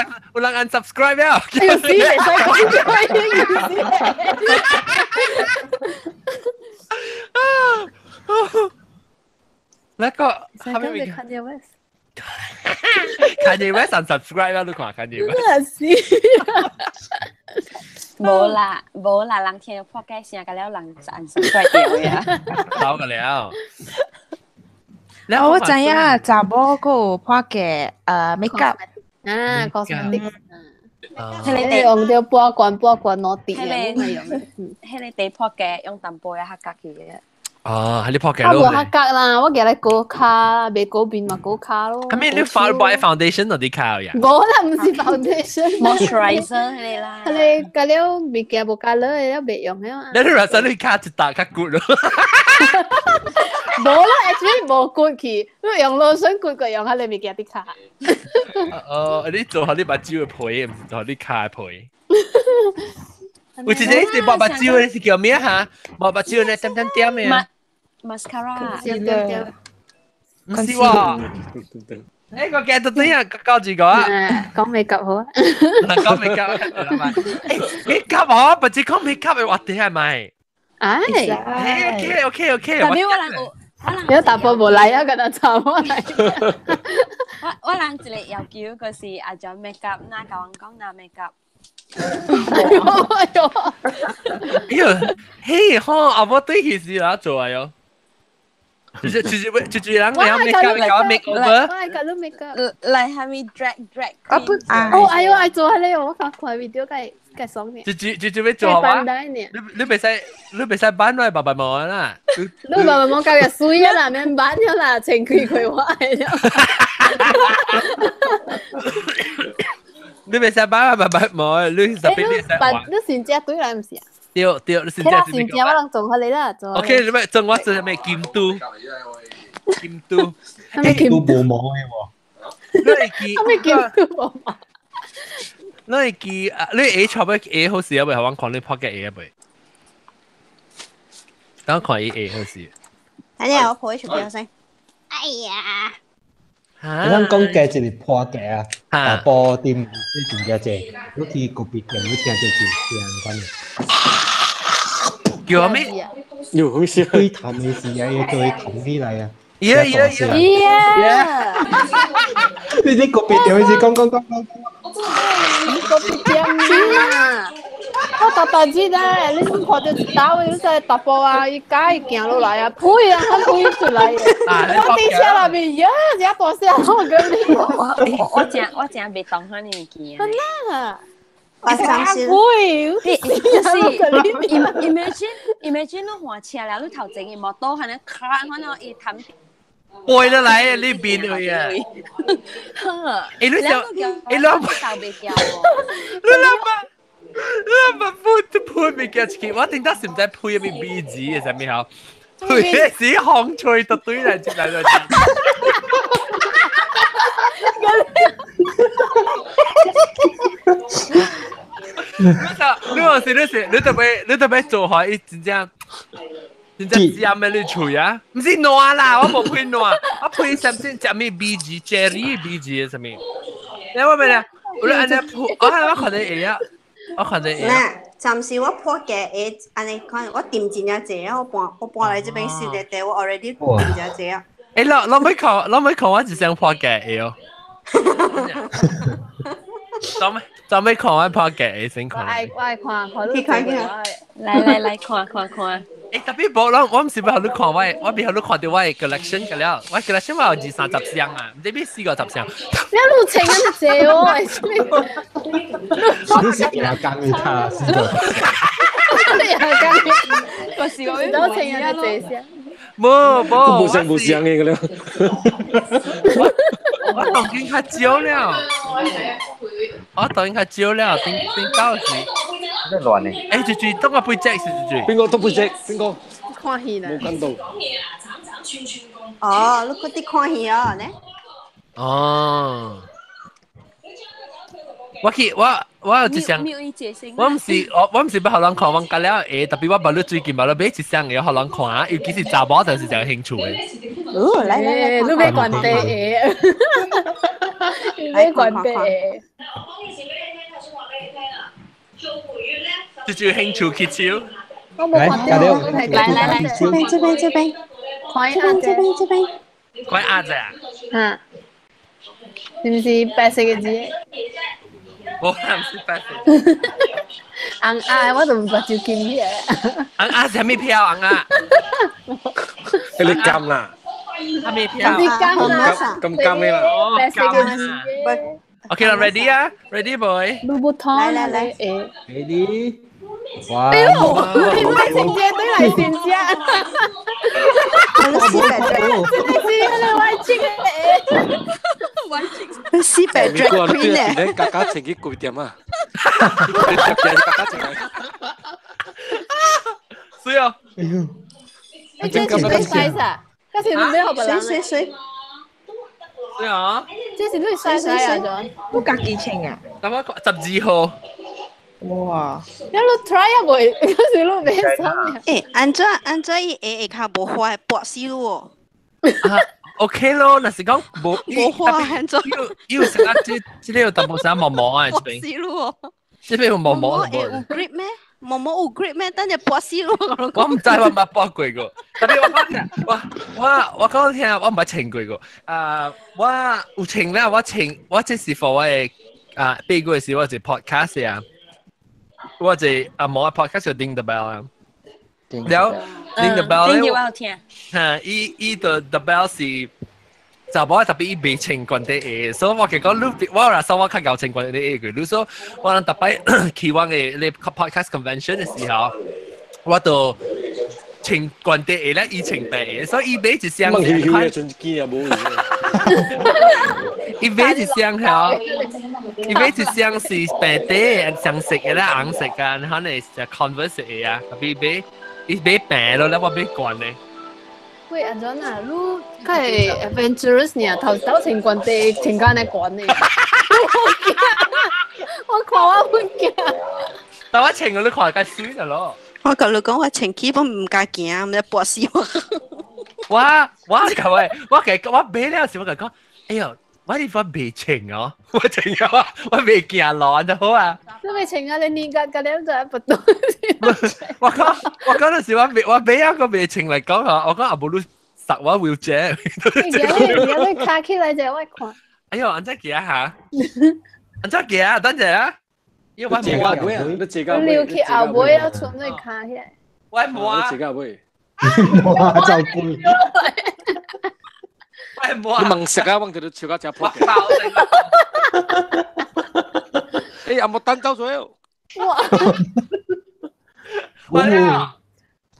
人 unsubscribe 了。
哎呦死！袂使講這個意
思。那個
係咪 Kanye
West？Kanye West unsubscribe 啦，你看 Kanye West。
真係
無啦，無啦，人聽破解聲，個了人就 unsubscribe 掉呀。
走個了。
我知影，查某閣有破解make up
啊，cosmetic。你用到半罐半罐攞啲嘅，
迄個地破解用淡薄仔較家己嘅。
哦，係你破解
咯。我無較覺啦，我舉來高卡，袂高面嘛高卡咯。
係咪你發擺 foundation 嗰啲卡呀？
無啦，唔是 foundation。
moisturizer 迄個啦。
迄個加了物件無加落的了袂用的嘛。
你你話真你卡一打較骨咯。
無啦，actually 無骨去，你用 lotion 骨過用彼個物件佇卡。
哦，你做好你目睭的皮，毋是做好你跤的皮。有一個是抹目睭的，是叫咩哈？抹目睭的點點點的。
mascara。
唔是喎。誒，個鏡頭對啊，教住個啊。
講美甲好啊。
講美甲，誒，美甲哦，不是講美甲的話題係咪？
哎。
OK OK OK。
特別我人有。
有大波無來啊，跟他吵我來。
我人一個要求就是阿將 make up，若甲阮講若 make up。
哎呦！
哎呦，嘿，吼，阿母對起是哪做啊喲？就是人你要 make up，搞 make over。
我愛搞 make up。
來，係咪 drag drag？
啊不，
哦，哎呦，愛做彼個，我看看 video 該該爽呢。
就要做啊！你袂使挽我爸爸毛啦。
你爸爸毛較個水啊啦，免挽了啦，穿開開我愛了。
你袂使挽我爸爸毛，你特別你使
挽。你先食對來毋是啊？
對對，你先
其他先正我人做下你啦，做。
OK，你咪做我做咩金都？金都，
咩金
都無毛的喎。
你會記？
咩金都無毛？
你會記啊？你 A 錯尾 A 好時啊？未？我看你拍嘅 A 啊？未？等我看伊 A 好時。
等陣我抱起條先。哎呀！
你咱講價一個破價啊，大埔店最近遮濟，你去個別店你聽這一聲款的。
叫咩？
有咩事？
開頭的時啊，伊就會彈起來啊。
耶耶
耶！
你啲個別店是講講講講。
個別店啊！我大大只咧，你看到一打位，你在大埔啊，伊家伊行落來啊，呸啊，他呸出來。我底下那邊呀，這大聲，我跟你。
我我真袂當下你物件。
真啊！
我相信。
呸！
你是 imagine 你換車了，你頭前的摩托可能卡，可能伊彈。
背得來你變去啊！欸，你想，欸，你
鬥袂掉喎。
你諗下。你咪配配物件出去，我頂得是唔知配咩 B 字嘅啥物好，配是風吹到對來接來來。你話是你是你特別你特別做好伊真正真正尖的你喙啊，唔是爛啦，我無配爛，我配啥物食咩 B 字 Cherry B 字嘅啥物？你我問你，我按呢配，我我可能會啊。我看到
嗱，暫時我破嘅會按呢看，我點真正濟啊！我搬來這邊新的地，我 already 點真濟啊！
欸，老老尾看，老尾看我一想破嘅會哦。昨尾看我破嘅先看。
我愛看，看
你看看。
來來來，看看看。
欸，特別無，我毋是欲予你看我的，我欲予你看著我的 collection 個了，我 collection 我有二三十箱啊，毋知欲四五十箱。
你路程咁濟哦，
你是廿工的卡四個。
廿工，
我是我
路程咁濟箱。
無無，
無相無相的個了。
我當今較少了，我當今較少了，頂頂到時。
咩亂呢？
欸，住住，當我背脊是住住。
邊個都背脊？邊個？
看戲啦。
冇跟到。
哦，你嗰啲看戲哦，呢？
哦。我去我我有一箱，我毋是我毋是欲予人看，我甲了會，特別我捌你最近捌你買一箱會予人看，尤其是查某就是誠有興趣的。
哦，來來來，
你買關帝的，你買關帝的。
就就興趣去手。
我無看到，
來來來，這邊這邊這邊，這邊這邊這邊，
看鴨子啊？
嗯，是毋是白色的字？
我唔是白色。
紅鴨，我就目睭金起來。
紅鴨是啥物票？紅鴨。
你金啦？
啥物票？
是金啦。
咁金的啦。
白色的字。
OK 啦，ready 啊，ready boy。
盧布湯。
來來來
，ready。哇！
哎呦，你買成隻對來先食。
我四百
這個是你歪曲的。
歪曲。四百 drag queen 咧。
你家家穿去貴點啊？你家家穿。
水哦。
你這是你 size 啊？這是你咩號碼？
水水水。
水啊！
這是你 size 啊？咗。
你家己穿啊？
等我12號。
哇！
你 try 啊未？嗰時你未衫。
欸，按怎按怎伊會會較無花薄死咯
？OK 咯，若是講無
無花按怎？
有啥這這個有淡薄啥毛毛啊？這邊。
薄死咯！
這邊有毛毛。
會有 grip 咩？毛毛有 grip 咩？等陣薄死咯！
我毋知我捌薄過個，特別我講聽，我講聽，我毋捌穿過個。啊，我有穿啦，我穿我這是 for 我的啊，八月時我一 podcast 啊。我一啊無啊 podcast 就 Ding the bell 啊，了 Ding the bell
咧，我有聽。
嚇，伊伊的 the bell 是查某特別伊袂穿懸底鞋，所以我結講你我若說我較𠢕穿懸底鞋個，你說我人逐擺去我的咧 podcast convention 的時候，我就穿懸底鞋咧，伊穿白鞋，所以伊買一雙。
問佢佢穿一件也無。
伊買一箱係，伊買一箱是白底上色嘅啦，紅色啊，可能是 Converse 嘅啊，特別買伊買平咯，我買貴呢。
喂，阿陣啊，你較會 adventurous 呢？頭頭前關地，前間咧關呢。我看我會驚。
但我穿我都看較水了咯。
我甲你講，我穿起本唔敢行，毋知跋死我。
我各位，我給我買了時，我甲講，哎呦，我呢塊未穿哦，我穿啊，我未行路就好啊。
你未穿啊？你年個個了就不動。
我講我講嗰時我未我買一個未穿嚟講啊，我講阿無你塞我 wheelchair。
而家你卡起來就我看。
哎呦，按怎行嚇？按怎行？等陣啊！因為我
借到尾啊，你借到尾。
溜去後尾啊，剩你卡起來。
我冇啊。
借到尾。
哇！就攰。
我冇啊。
你問食啊，問佢都笑到真撲嘅。哎，阿冇單走咗。
哇！
我了。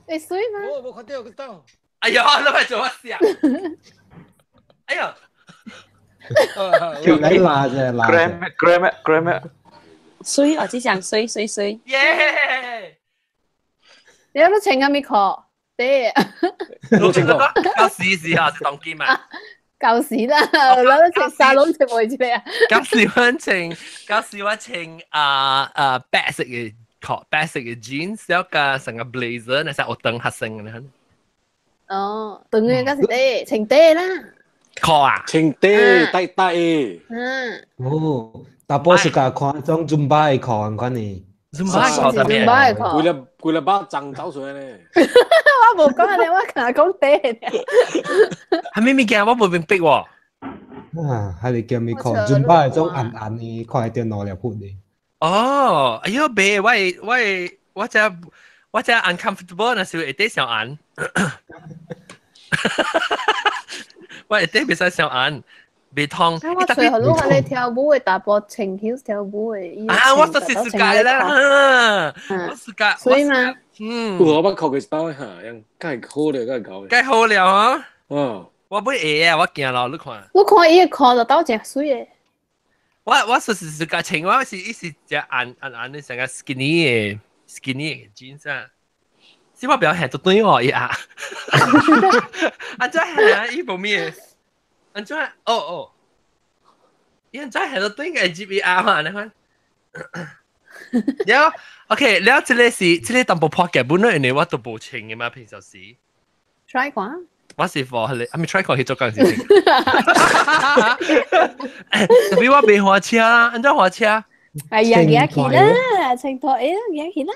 會水嗎？
我冇看到，佢到。
哎呀，你咪做乜事啊？哎呀！
條你辣啫，辣。
Gram gram gram。
水，我只想水水水。
耶！
你有冇穿緊咩褲？對。
冇穿過。舊時時候是當機嘛？
舊時啦，攞穿沙龍穿袂出嚟啊！
舊時我穿，舊時我穿啊啊白色嘅褲，白色嘅 jeans，然後加成個 blazer，那是我燈黑色嘅。
哦，長嘅嗰是底，穿底啦。
褲啊？
穿底，底底。
嗯。
哦。大波是甲看種 Zumba 的褲，款呢
？Zumba 的褲特別。
Zumba 的褲。
規粒規粒把髒走出來咧。
我無講你，我講講底。
係咩物件？我無明白喎。
啊，係你叫咩褲？Zumba 係種硬硬的，看會到兩粒骨的。
哦，哎喲，袂，我我我只我只 uncomfortable，若是會底上硬。我會底袂使上硬。袂通。
我隨後攏係你跳舞的大波穿 heels 跳舞的。
啊，我就是世界啦，我世界。
所以嘛，
嗯，
我捌看過一擺嚇，樣梗係好了，梗係搞。
梗好了啊！
嗯，
我不會啊，我驚咯，你看。
我看伊個褲就倒真水的。
我就是世界穿，我是伊是只按按按的成個 skinny 的 skinny 的 jeans 啊。是我表現就對我伊啊。啊，這係伊無咩？安怎？哦哦，伊安怎係都對個 GBR 嘛？你看，了 OK，了這個是這個淡薄破嘅，本來因為我都無穿嘅嘛，平常時。
try 看。
我是 for 係咪 try 過去做工事情？特別我未換車啦，安怎換車？
哎呀，行去啦，穿拖鞋行去啦。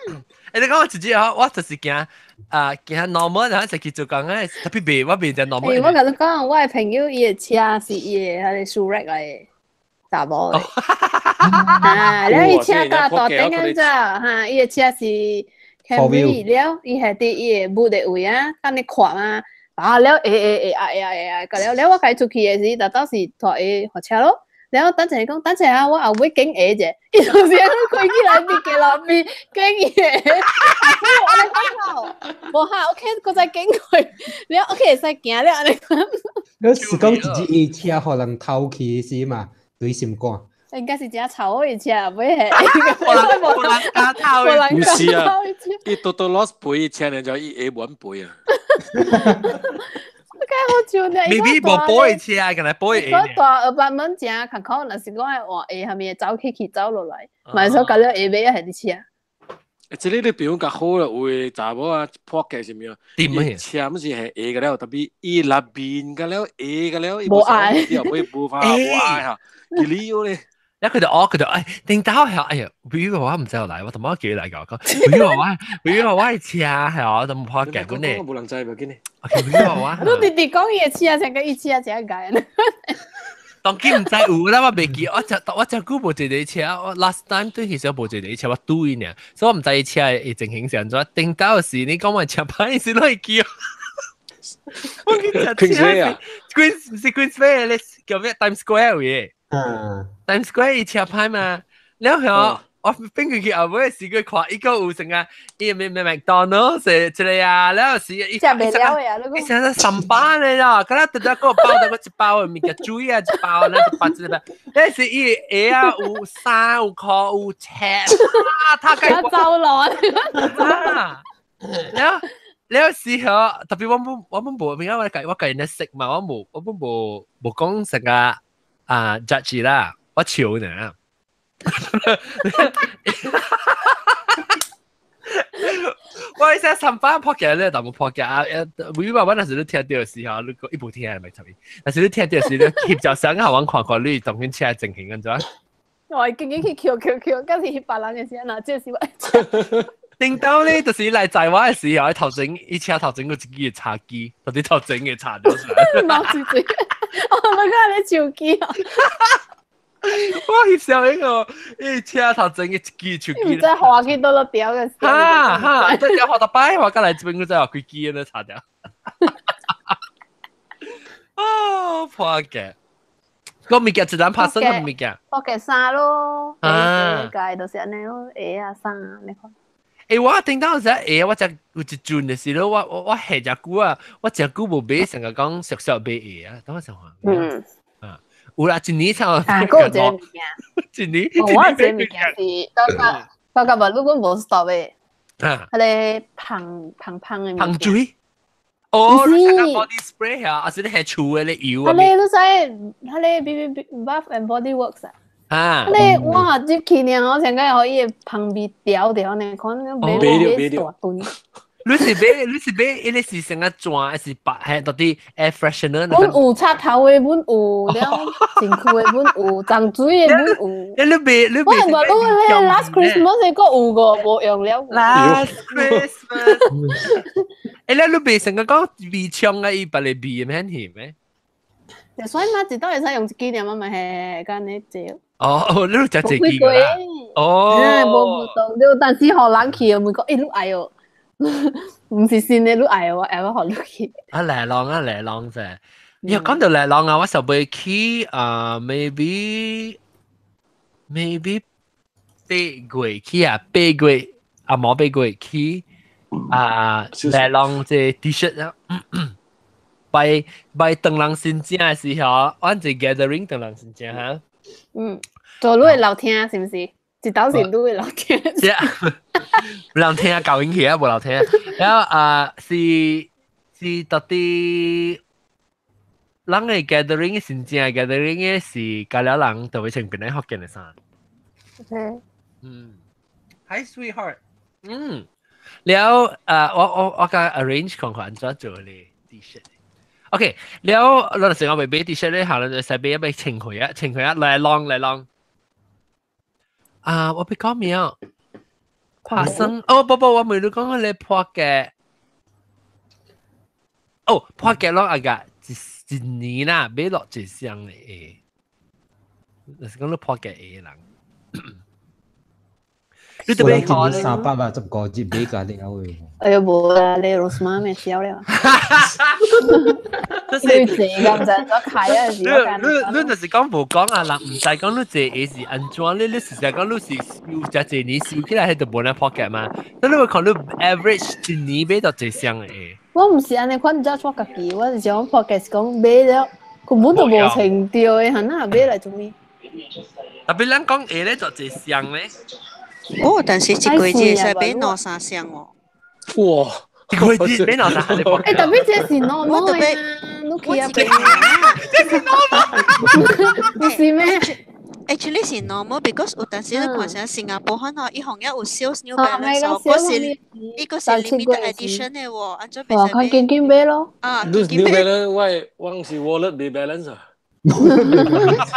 欸，你講我自己啊，我就是驚啊，驚 normal，然後就去做工啊，特別未我未就 normal。
欸，我共你講，我的朋友伊的車是伊的彼個舒力來的，查某的。啊，了伊車到大頂安怎？哈，伊的車是 Camry 了，伊係佇伊的屋的位啊，等你看啊，啊了會會會啊會啊會啊，了了我共伊出去的時，就到時拖伊貨車咯。然後等陣講，等陣啊，我後尾揀鞋者，伊就是安尼開起來變街路邊揀鞋，我咧講好，無哈，OK，閣再揀過，了 OK 會使行了按呢款。
你是講一日伊車予人偷去是嘛？對心肝。
應該是真臭的車，尾係。
無人敢偷的。
唔是啊，伊多多 loss 賠車呢，就伊會穩賠啊。
好笑呢！
未必無保的車，敢若保的。
我大apartment 正較苦，若是我愛換下下面走去去走落來，嘛是說到了下尾還佇車。
這個你朋友較好啦，有的查某啊破格是啥物？
點
車毋是係下個了，特別伊內面個了下個了，
無愛，
伊後尾無法無愛哈，佢理由咧。
一佢就哦，佢就哎，頂到係，哎呀，比如話我唔知有嚟，我同媽叫嚟講，比如話我，比如話我係車係我就唔破格本嚟。
無人知無緊呢。
比如話我，
你直直講伊的車，成個伊車成個。
當今毋知有啦，我袂記，我就久無坐佇車，我 last time 對其實無坐佇車，我拄伊爾，所以我毋知伊車會情形是按怎。頂到時你講我車歹時攏會記。我記得車 Queen 毋是 Queen Square 咧，叫咩 Times Square 嘅。
嗯
，Times Square 伊車歹嘛，了後我邊佢去後尾時佢看伊個有成啊，伊咩咩麥當勞食一個啊，然後是伊
食袂了的啊，你
伊成日上班的啦，敢若直直個包得個一包的物件水啊一包，咱一包一包，那是伊鞋啊有衫有褲有車，啊，他
該走來
啊，然後。了時候，特別我本無，因為我家人識嘛，我本無講成個啊 judge 啦，我笑呢。我意思上班撲嘅咧，但冇撲嘅啊！每晚我那時你聽到時候，你個一部聽係咪特別？但是你聽到時，你翕就相下我看看你當緊車情形安怎？
我緊緊去扣扣扣，敢是翕別人的時陣，這是我。
頂到咧，就是來載我的時候，頭前伊車頭前個一支茶几，到底頭前嘅茶掉出來。
貓嘴嘴，我你看你手機啊！
我翕相那個，伊車頭前嘅一支手機。
唔知滑去倒落掉嘅。
哈哈，這條滑到擺，我過來這邊我再話開機那擦掉。哦，破嘅。個物件自然拍生嘅物件。
破嘅衫咯，啊，界就是按呢咯，鞋啊衫啊，你看。
欸，我聽到時欸，我食有一陣的時候，我下隻久啊，我誠久無買，成個講熟熟買鞋啊，等我想看。
嗯。
啊，有啦，一年才
啊，閣有一個物
件。一年。
我有一個物件是，到到到無，你講無 stop 的。
啊。
彼個芳芳芳的物件。
芳水。哦，你食個 body spray 啊，還是你係厝的咧油啊？
彼個你知，彼個 B B B Bath and Body Works 啊。
啊！
你我入去呢，我上個予伊的芳味調著呢，看買買大樽。
你是買，伊個是成個磚，還是白？還到底 air freshener？
阮有插頭的，阮有了身軀的，阮有髒水的，阮有。
你買你買。
我唔捌你咧，last Christmas 閣有個無用了。
Last Christmas。欸，你買成個講味香啊，伊別個味免去咩？
所以嘛，一道會使用一支爾嘛，嘛係按呢借。
哦，你食一支啦。哦。
無無當，你但是予人去，問講，欸，你愛哦？毋是新的，你愛哦，我會予你去。
啊，來浪啊，來浪啫。又講到來浪啊，我上尾去啊，maybe 8月去啊，8月啊，無8月去啊，來浪這 T-shirt 啊。拜拜當人新正的時候，阮一 gathering 當人新正哈。
嗯，做你的樓廳是毋是？一道是你的樓廳。
是啊，樓廳舊應去啊，無樓廳。然後啊，是到底人的 gathering 新正 gathering 的是加了人就會穿檳榔福建的衫。
OK。
嗯，Hi sweetheart。嗯，了啊，我共 arrange 看看按怎做咧 T-shirt。OK，了，我就成個買 T-shirt 咧，下來就使買一買穿開啊，穿開啊，來浪來浪。啊，我欲講咩啊？發生哦，不不，我問你講你破嘅，哦，破嘅攏啊個一年啦，買落一箱的鞋，就是講你破嘅鞋人。你特別
看咧，385日買甲了的。
哎呦，無啦，你 Rosmah 咪痟了。
就是
你坐咁就怎開啊？
你就是講無講啊，人毋知講你坐鞋是按怎，你實在講你是收誠濟年收起來，彼就無咧 pocket 嘛。那你會看你 average 一年買到一雙的鞋。
我毋是按呢款，只我家己，我是想 pocket 是講買了，根本就無穿著的，哈那買來做咩？
特別咱講鞋咧，就一雙咧。
哦，但是一個月會使買兩三箱哦。
哇！
一個月買兩三箱。
欸，特別這是 normal 的啊，你去啊？
這是 normal，
不是咩
？Actually 是 normal because 有陣時你看成新加坡可能伊行業有 sales New Balance 哦，嗰是伊個是 limited edition 的喎，按怎
袂使買？看緊緊買咯。
啊，
你 New Balance 我是 wallet 未 balance 啊。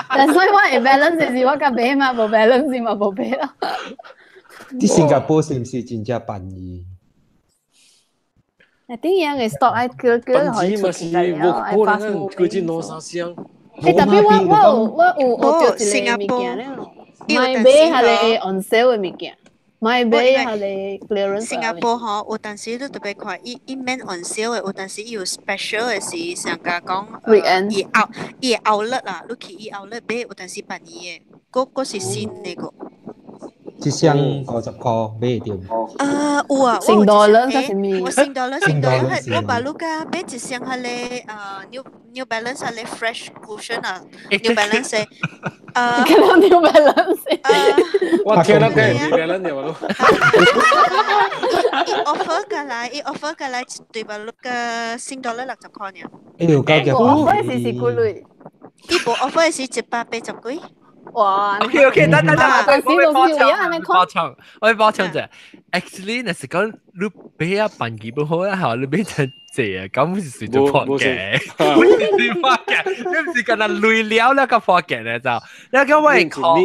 但所以我會 balance 是我共買嘛，無 balance 嘛無買咯。
佇新加坡是毋是真正便宜？
一定樣嘅 stock 愛叫叫可以出
嚟了，愛發冇。佢只兩三箱。
欸，特別我有學著一個物件咧，買買彼個 on sale 的物件，買買彼個 clearance。
新加坡吼，有當時你特別看，伊免 on sale 的，有當時伊有 special 的是上加講，伊 out 伊 outlet 啦，你去伊 outlet 買，有當時便宜的，閣閣是新的個。
一箱50塊買得到。
啊，有啊，
成 dollar 還是咩？
我成 dollar 成 dollar 係我把路個買一箱係咧，New Balance 係咧 fresh cushion 啊，New Balance 誒，
可能 New Balance。
我聽到佢 New Balance 嘅咯。
伊 offer 過來，伊 offer 過來一對把路個成 dollar 60塊呢。
哎呦，高嘅。
offer 是幾鐳？
伊無 offer 是180幾。
哇
！OK OK，等等等，我補充，我補充者，actually 若是講你買啊辦基本好啦，嚇，你買真濟啊，咁是算做破嘅，唔是破嘅，你唔是干那累了那個破嘅咧就，你講我會靠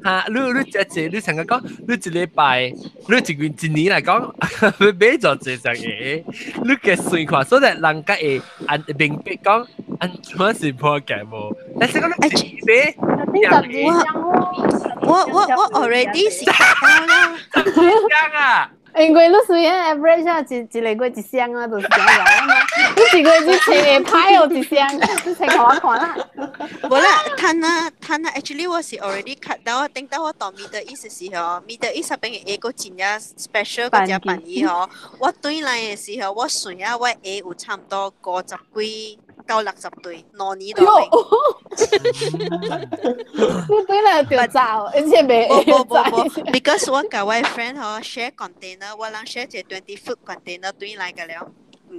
嚇，你只隻你成日講，你一禮拜，你一個一年來講，你買咗這隻嘢，你嘅算看，所以人家會按明白講按怎是破嘅無，但是講你一買。
我 already 是啦，
箱啊！
因為你雖然 average 啊，一個月一箱啊，就是這樣嘛。你一個月只穿派哦一箱，你穿看我看啦。
無啦，趁啊趁啊，actually 我是 already cut 到，等到我到 Middle East 的時候，Middle East 那邊的個真正 special 嗰隻便宜吼。我轉來的時候，我算啊，我鞋有差唔多50幾到60對，2年都未。
你對來就走，而且未
無無無，because 我佮我 friend 吼 share container，我人 share 一個20 foot container 對來個了。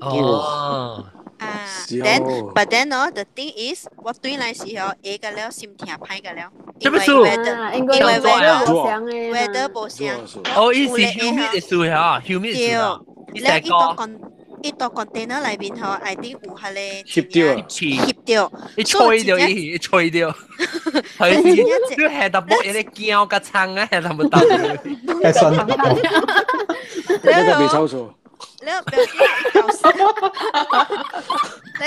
哦。
啊，then but then 哦，the thing is，我對來時候鞋個了心痛歹個了，
因為
weather，因為 weather 無相。
哦，伊是 humid 的事嚇，humid 事啊。
對，了伊到 con 伊到 container 內面吼，I think 有彼個
翕掉，
翕掉，
伊吹掉伊，伊吹掉，係你係淡薄一個膠甲倉啊，係淡薄淡。
係酸。
那個未抽錯。
了表示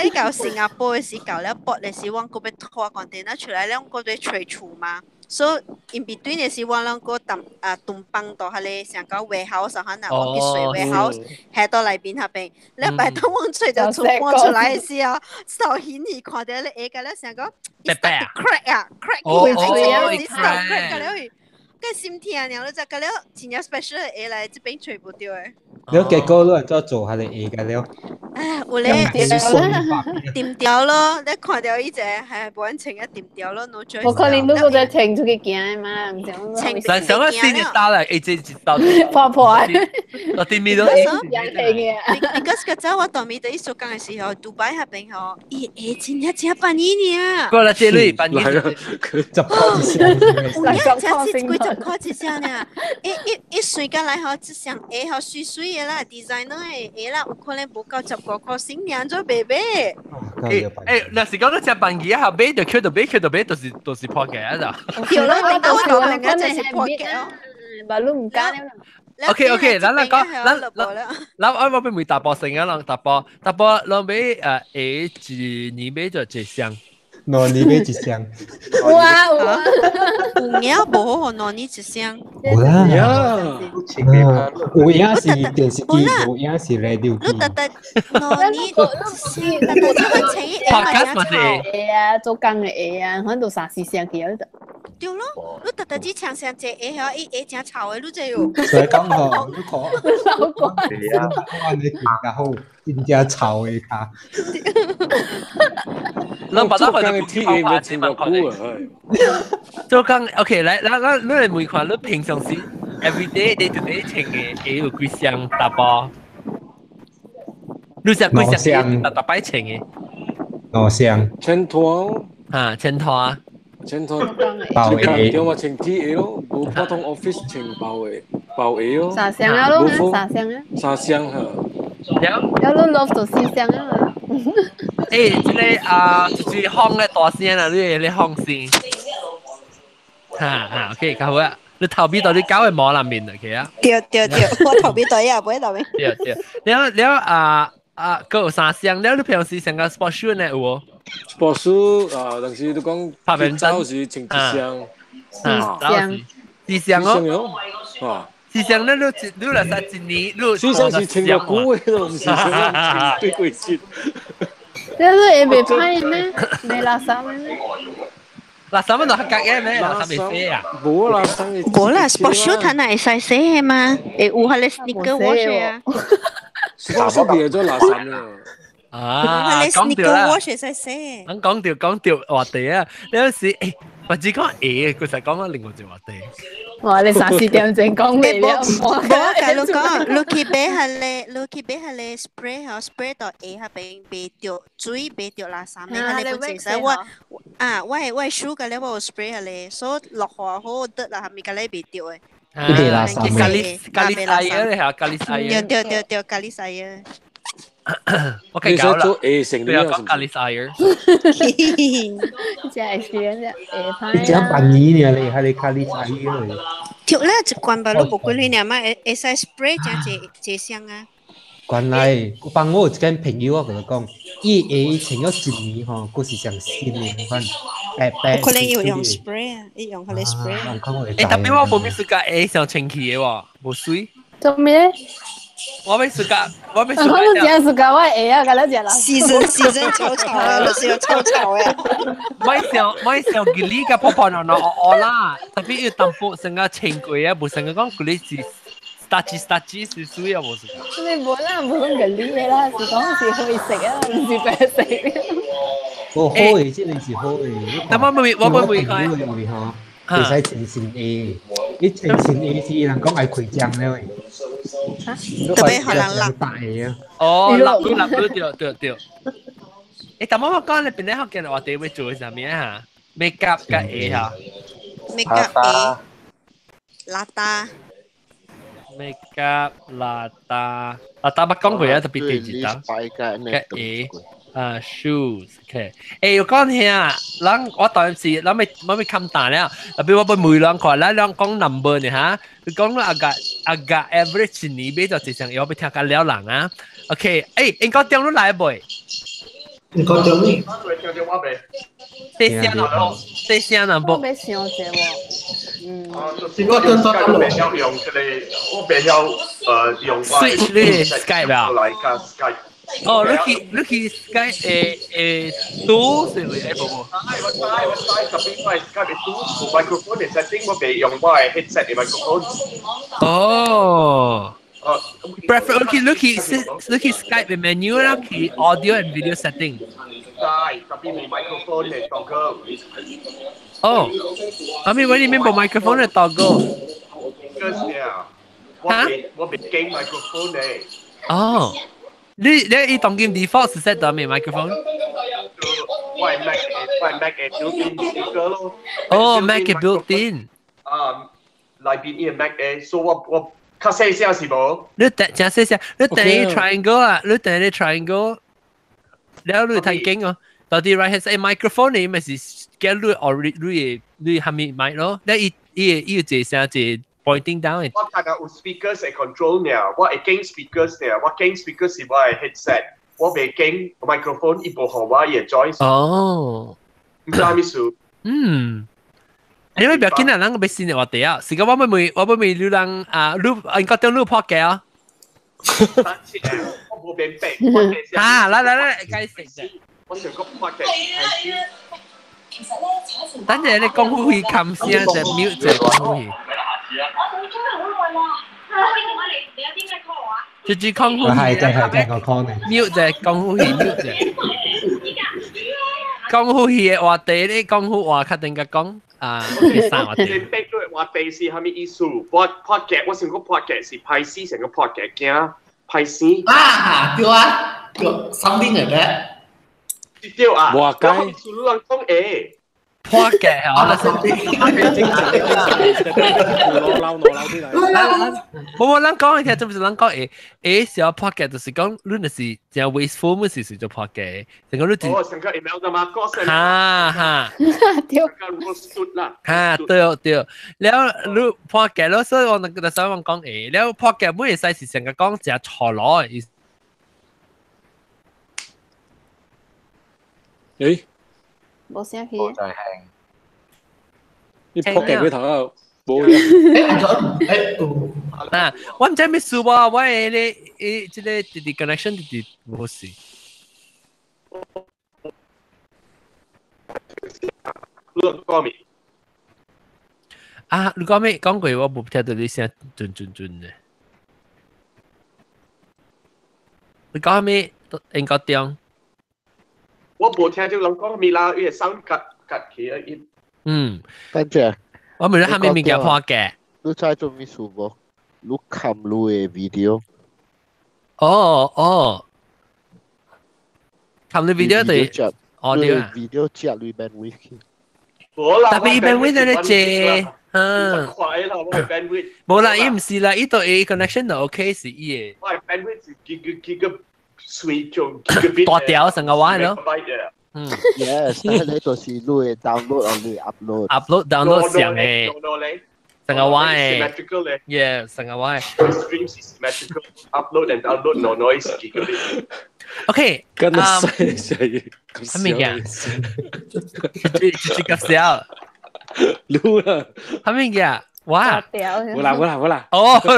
你到新加坡的時到了 port 的時，我閣欲拖 container 出來，了我閣欲揣厝嘛。所以 in between 的時，我攏閣淡啊東放到彼個上到 warehouse 可能我去睡 warehouse，下到內邊那邊。了擺當我揣就出搬出來的時候，手顯而看到咧下個了成個
，start
to crack 啊，crack 起，start crack 個了去，個心痛了，你就個了真正 special 的鞋來這邊揣無著的。
你結果你按怎做彼個鞋個了？
唉，有咧掂掉咯，你看到伊一個係無按穿啊掂掉咯，no choice。
無可能你閣再穿出去行嘛，毋
是。但上個新的刀來，這一刀
破破。
我對面都。
Because 個早我到面對伊做工的時候，杜拜那邊吼，伊鞋真正真便宜呢。
過來這裡便宜。
10塊一雙。
有影才是幾十塊一雙呢？一一算過來吼，這雙鞋吼水水的啦，designer 的鞋啦，有可能無夠15塊新娘做買買。
欸，若是講你食便宜啊，買就捡就買，捡就買，就是破價啊就。
對咯，你講我兩個就是破價哦。
把你唔敢了。
OK OK，咱咱講，咱咱咱我欲問查埔先啊，人查埔查埔，攏買鞋一年買就一雙。
2年買一雙。
哇哇！
有影無好，2年一雙。
有啦。有影是電視機，有影是 radio 機。
你特特2年一雙，特特這個穿鞋嘛
是鞋啊，做工的鞋啊，反正都三四雙去啊。
對咯，你特特只穿上隻鞋吼，伊鞋誠臭的，你知無？
所以講吼，你看，
老怪。
我你更加好，真正臭的跤。
咱把
做工的鐵鞋咪穿偌久啊？
做工 OK，來，咱咱你來問看，你平常時 every day day to day 穿的鞋有幾雙查埔？你食幾雙？逐逐擺穿的？
兩雙。
穿拖。
啊，穿拖。
穿拖。
包鞋。
對我穿鐵鞋咯，無普通 office 穿包鞋，包鞋咯。
三雙啊，咯，三雙啊。
三雙嚇。
了。
了，你 love 就四雙啊。
欸，這個啊，就是放咧大聲啦，你你放聲。哈哈，OK，較好啊。你頭尾到底搞會摸內面就去啊？
對對對，我頭尾對也不會內面。
對對，了了啊啊，閣有三雙，了你平時上個 sport shoe 呢有無
？sport shoe 啊，當時你講
拍邊
走時穿一雙，
雙，一雙哦，
啊。
四雙咧，你你來使一年，你
四雙是穿偌久的咯，毋是穿對季節。
你你會袂歹咩？袂垃圾咩？
垃圾乜就合格嘅咩？垃圾未死啊？
冇垃圾。
冇啦，sport shoe 睇下會使洗嘅嘛？會有迄個 sneaker wash 啊。
sport shoe 變咗垃圾啊！
啊，
迄個
講掉
sneaker
啦。
wash 會使洗。
咁講掉講掉話題啊！你有時或者講誒，佢就講緊另外一個話題。
哇！你三四點鐘講未了？
無，甲你講，你去買彼個，你去買彼個 spray 吼，spray 到下下邊袂著水，袂著垃圾，彼個本會使我啊，我的手甲咧我有 spray 彼個，所以落雨好得啦，係咪甲咧袂著的？
呢啲垃圾
咖喱咖喱阿爺你係咖喱阿
對
爺。
對對對，咖喱西啊！
我計搞啦。
做 A 成
對啊，講咖喱阿爺。
真係 experience 會
你講扮嘢呢？你係你卡哩仔嚟。
對啦，一罐吧，你無幾鐳爾嘛，會使 spray 真濟濟箱啊！
原來我幫我有一間朋友，我同佢講，伊會穿咗一年吼，佫是上新的款，白白。
可能有用 spray 啊，伊用彼個 spray。
誒，特別我無咩暑假會上清氣的喎，無水。
做咩咧？
我欲暑假，我欲暑
我都真暑假，我會啊，甲你食啦。
season season 臭臭啊，你是有臭臭啊！
咪上咪上吉利甲泡泡喏喏哦哦啦，特別要淡薄成個清過啊，無成個講佢哋是 starchy starchy 水水啊，無是。
你無啦，無講吉利的啦，是講是可以食啊，毋是白食。
哦，好的，這個是好的。
但我未我未
會會吼，會使前線 A，你前線 A 是人講愛開張了的。
特別予人落
大的啊。
哦，立立立對對對。誒，但我我講你邊咧學見話題會做啥物啊？make up 甲 A 嚇。
make up 會邋遢。
make up 邋遢，邋遢捌講過啊，特別第二單。嘅 A 啊 shoes，OK。誒，我講聽，人我當時咱咪我咪冚蛋了，特別我要問人看，咱人講 number 呢嚇，佢講啦agak agak average 年買就一成，我要聽較了人啊。OK，誒，應該點你來未？
應該點你？
細聲淡薄，細聲淡薄。
我欲想者喎，嗯。
我袂曉用這個，我袂曉用
Switch 你 Skype 啊？
來加 Skype。
哦，你去 Skype 誒多是咪？誒，無無。
我知我知，特別我 Skype 的多 microphone 的 setting 我袂用我的 headset 的 microphone。
哦。Prefer 你去 Skype 的 menu 啦，去 audio and video setting。
知，特別無 microphone 的 toggle。
哦，阿咪我裡面無 microphone 的 toggle。
我袂驚 microphone 的。
哦，你當今 default 是 set 到咩 microphone？
我係 Mac 的 built-in speaker 咯。
哦，Mac 的 built in。
啊，內邊伊個 Mac 的，所以我較細聲是無？
你等真細聲，你等於 triangle 啊，你等於 triangle，然後你睇鏡哦，到底 right hand side microphone 你咪是叫你 or 你係咪麥咯？你伊有一聲一 pointing down
我睇下有 speakers 會 control 呢，我會揀 speakers 呢，我揀 speakers 是我的 headset，我袂揀 microphone，伊無予我伊會 choice。
哦，
毋知啥意思？
嗯。因為不要緊啊，咱個欲新的話題啊，是講我欲問你人啊，你應該點你破嘅啊？
我無明白。
啊，來來來，解釋啫。
我想講破嘅係。
等陣你講呼氣冚聲就 mute 就講呼氣。直接講呼氣。
係就係就我 call 你。
mute 就講呼氣 mute 就。講呼氣的話題，你講呼話確定甲講。啊，第三話題。
你逼咗話題是啥物意思？我破嘅，我想講破嘅是歹死，成個破嘅驚歹死。
啊，對啊，對，something like that。
對啊。
哇該。
你人講會。
破嘅係
攞攞啲嚟。
無無，咱講嘅聽，就是咱講會會小破嘅，就是講你若是真 wasteful，咪是做破嘅。成個你
哦，成個 email 的嘛，
哈哈，
對。
啦。
哈，對對，了你破嘅咯，所以我那個時候我講會，了破嘅每會使是成個講真錯咯。
誒？
無聲去。
冇再輕。
你撲嘅佢頭啊，冇
嘢。
啊，我毋知咩事喎，我的咧誒，這個直直 connection 直直無事。
你講講咩？
啊，你講咩？講過我無聽到你聲準準準嘅。你講咩？應該點？
我無聽到人講咩啦，伊個聲割割起啊！
嗯，
等陣。
我問你下面物件破嘅。
你知做咩事無？你看你的 video。
哦哦，看你 video 對。哦對啊。
video 接你 bandwidth 去。
特別 bandwidth 咧借，嗯。
快啦，我 bandwidth。
無啦，伊唔是啦，伊對伊 connection 就 OK 是伊
個。我 bandwidth 是幾個幾個水就幾個 bit。
大條成個話咯。嗯。
Yes，但係你就是你會 download 或你 upload。
upload download 上嘅。成個話嘅。Yeah，成個話。
Stream 是 symmetrical upload and download no noise gigabit。
OK，
跟得細細
咁咩嘅？直接笑。
擼啦！
係咩嘅？哇！
冇啦冇啦冇啦！
哦，
講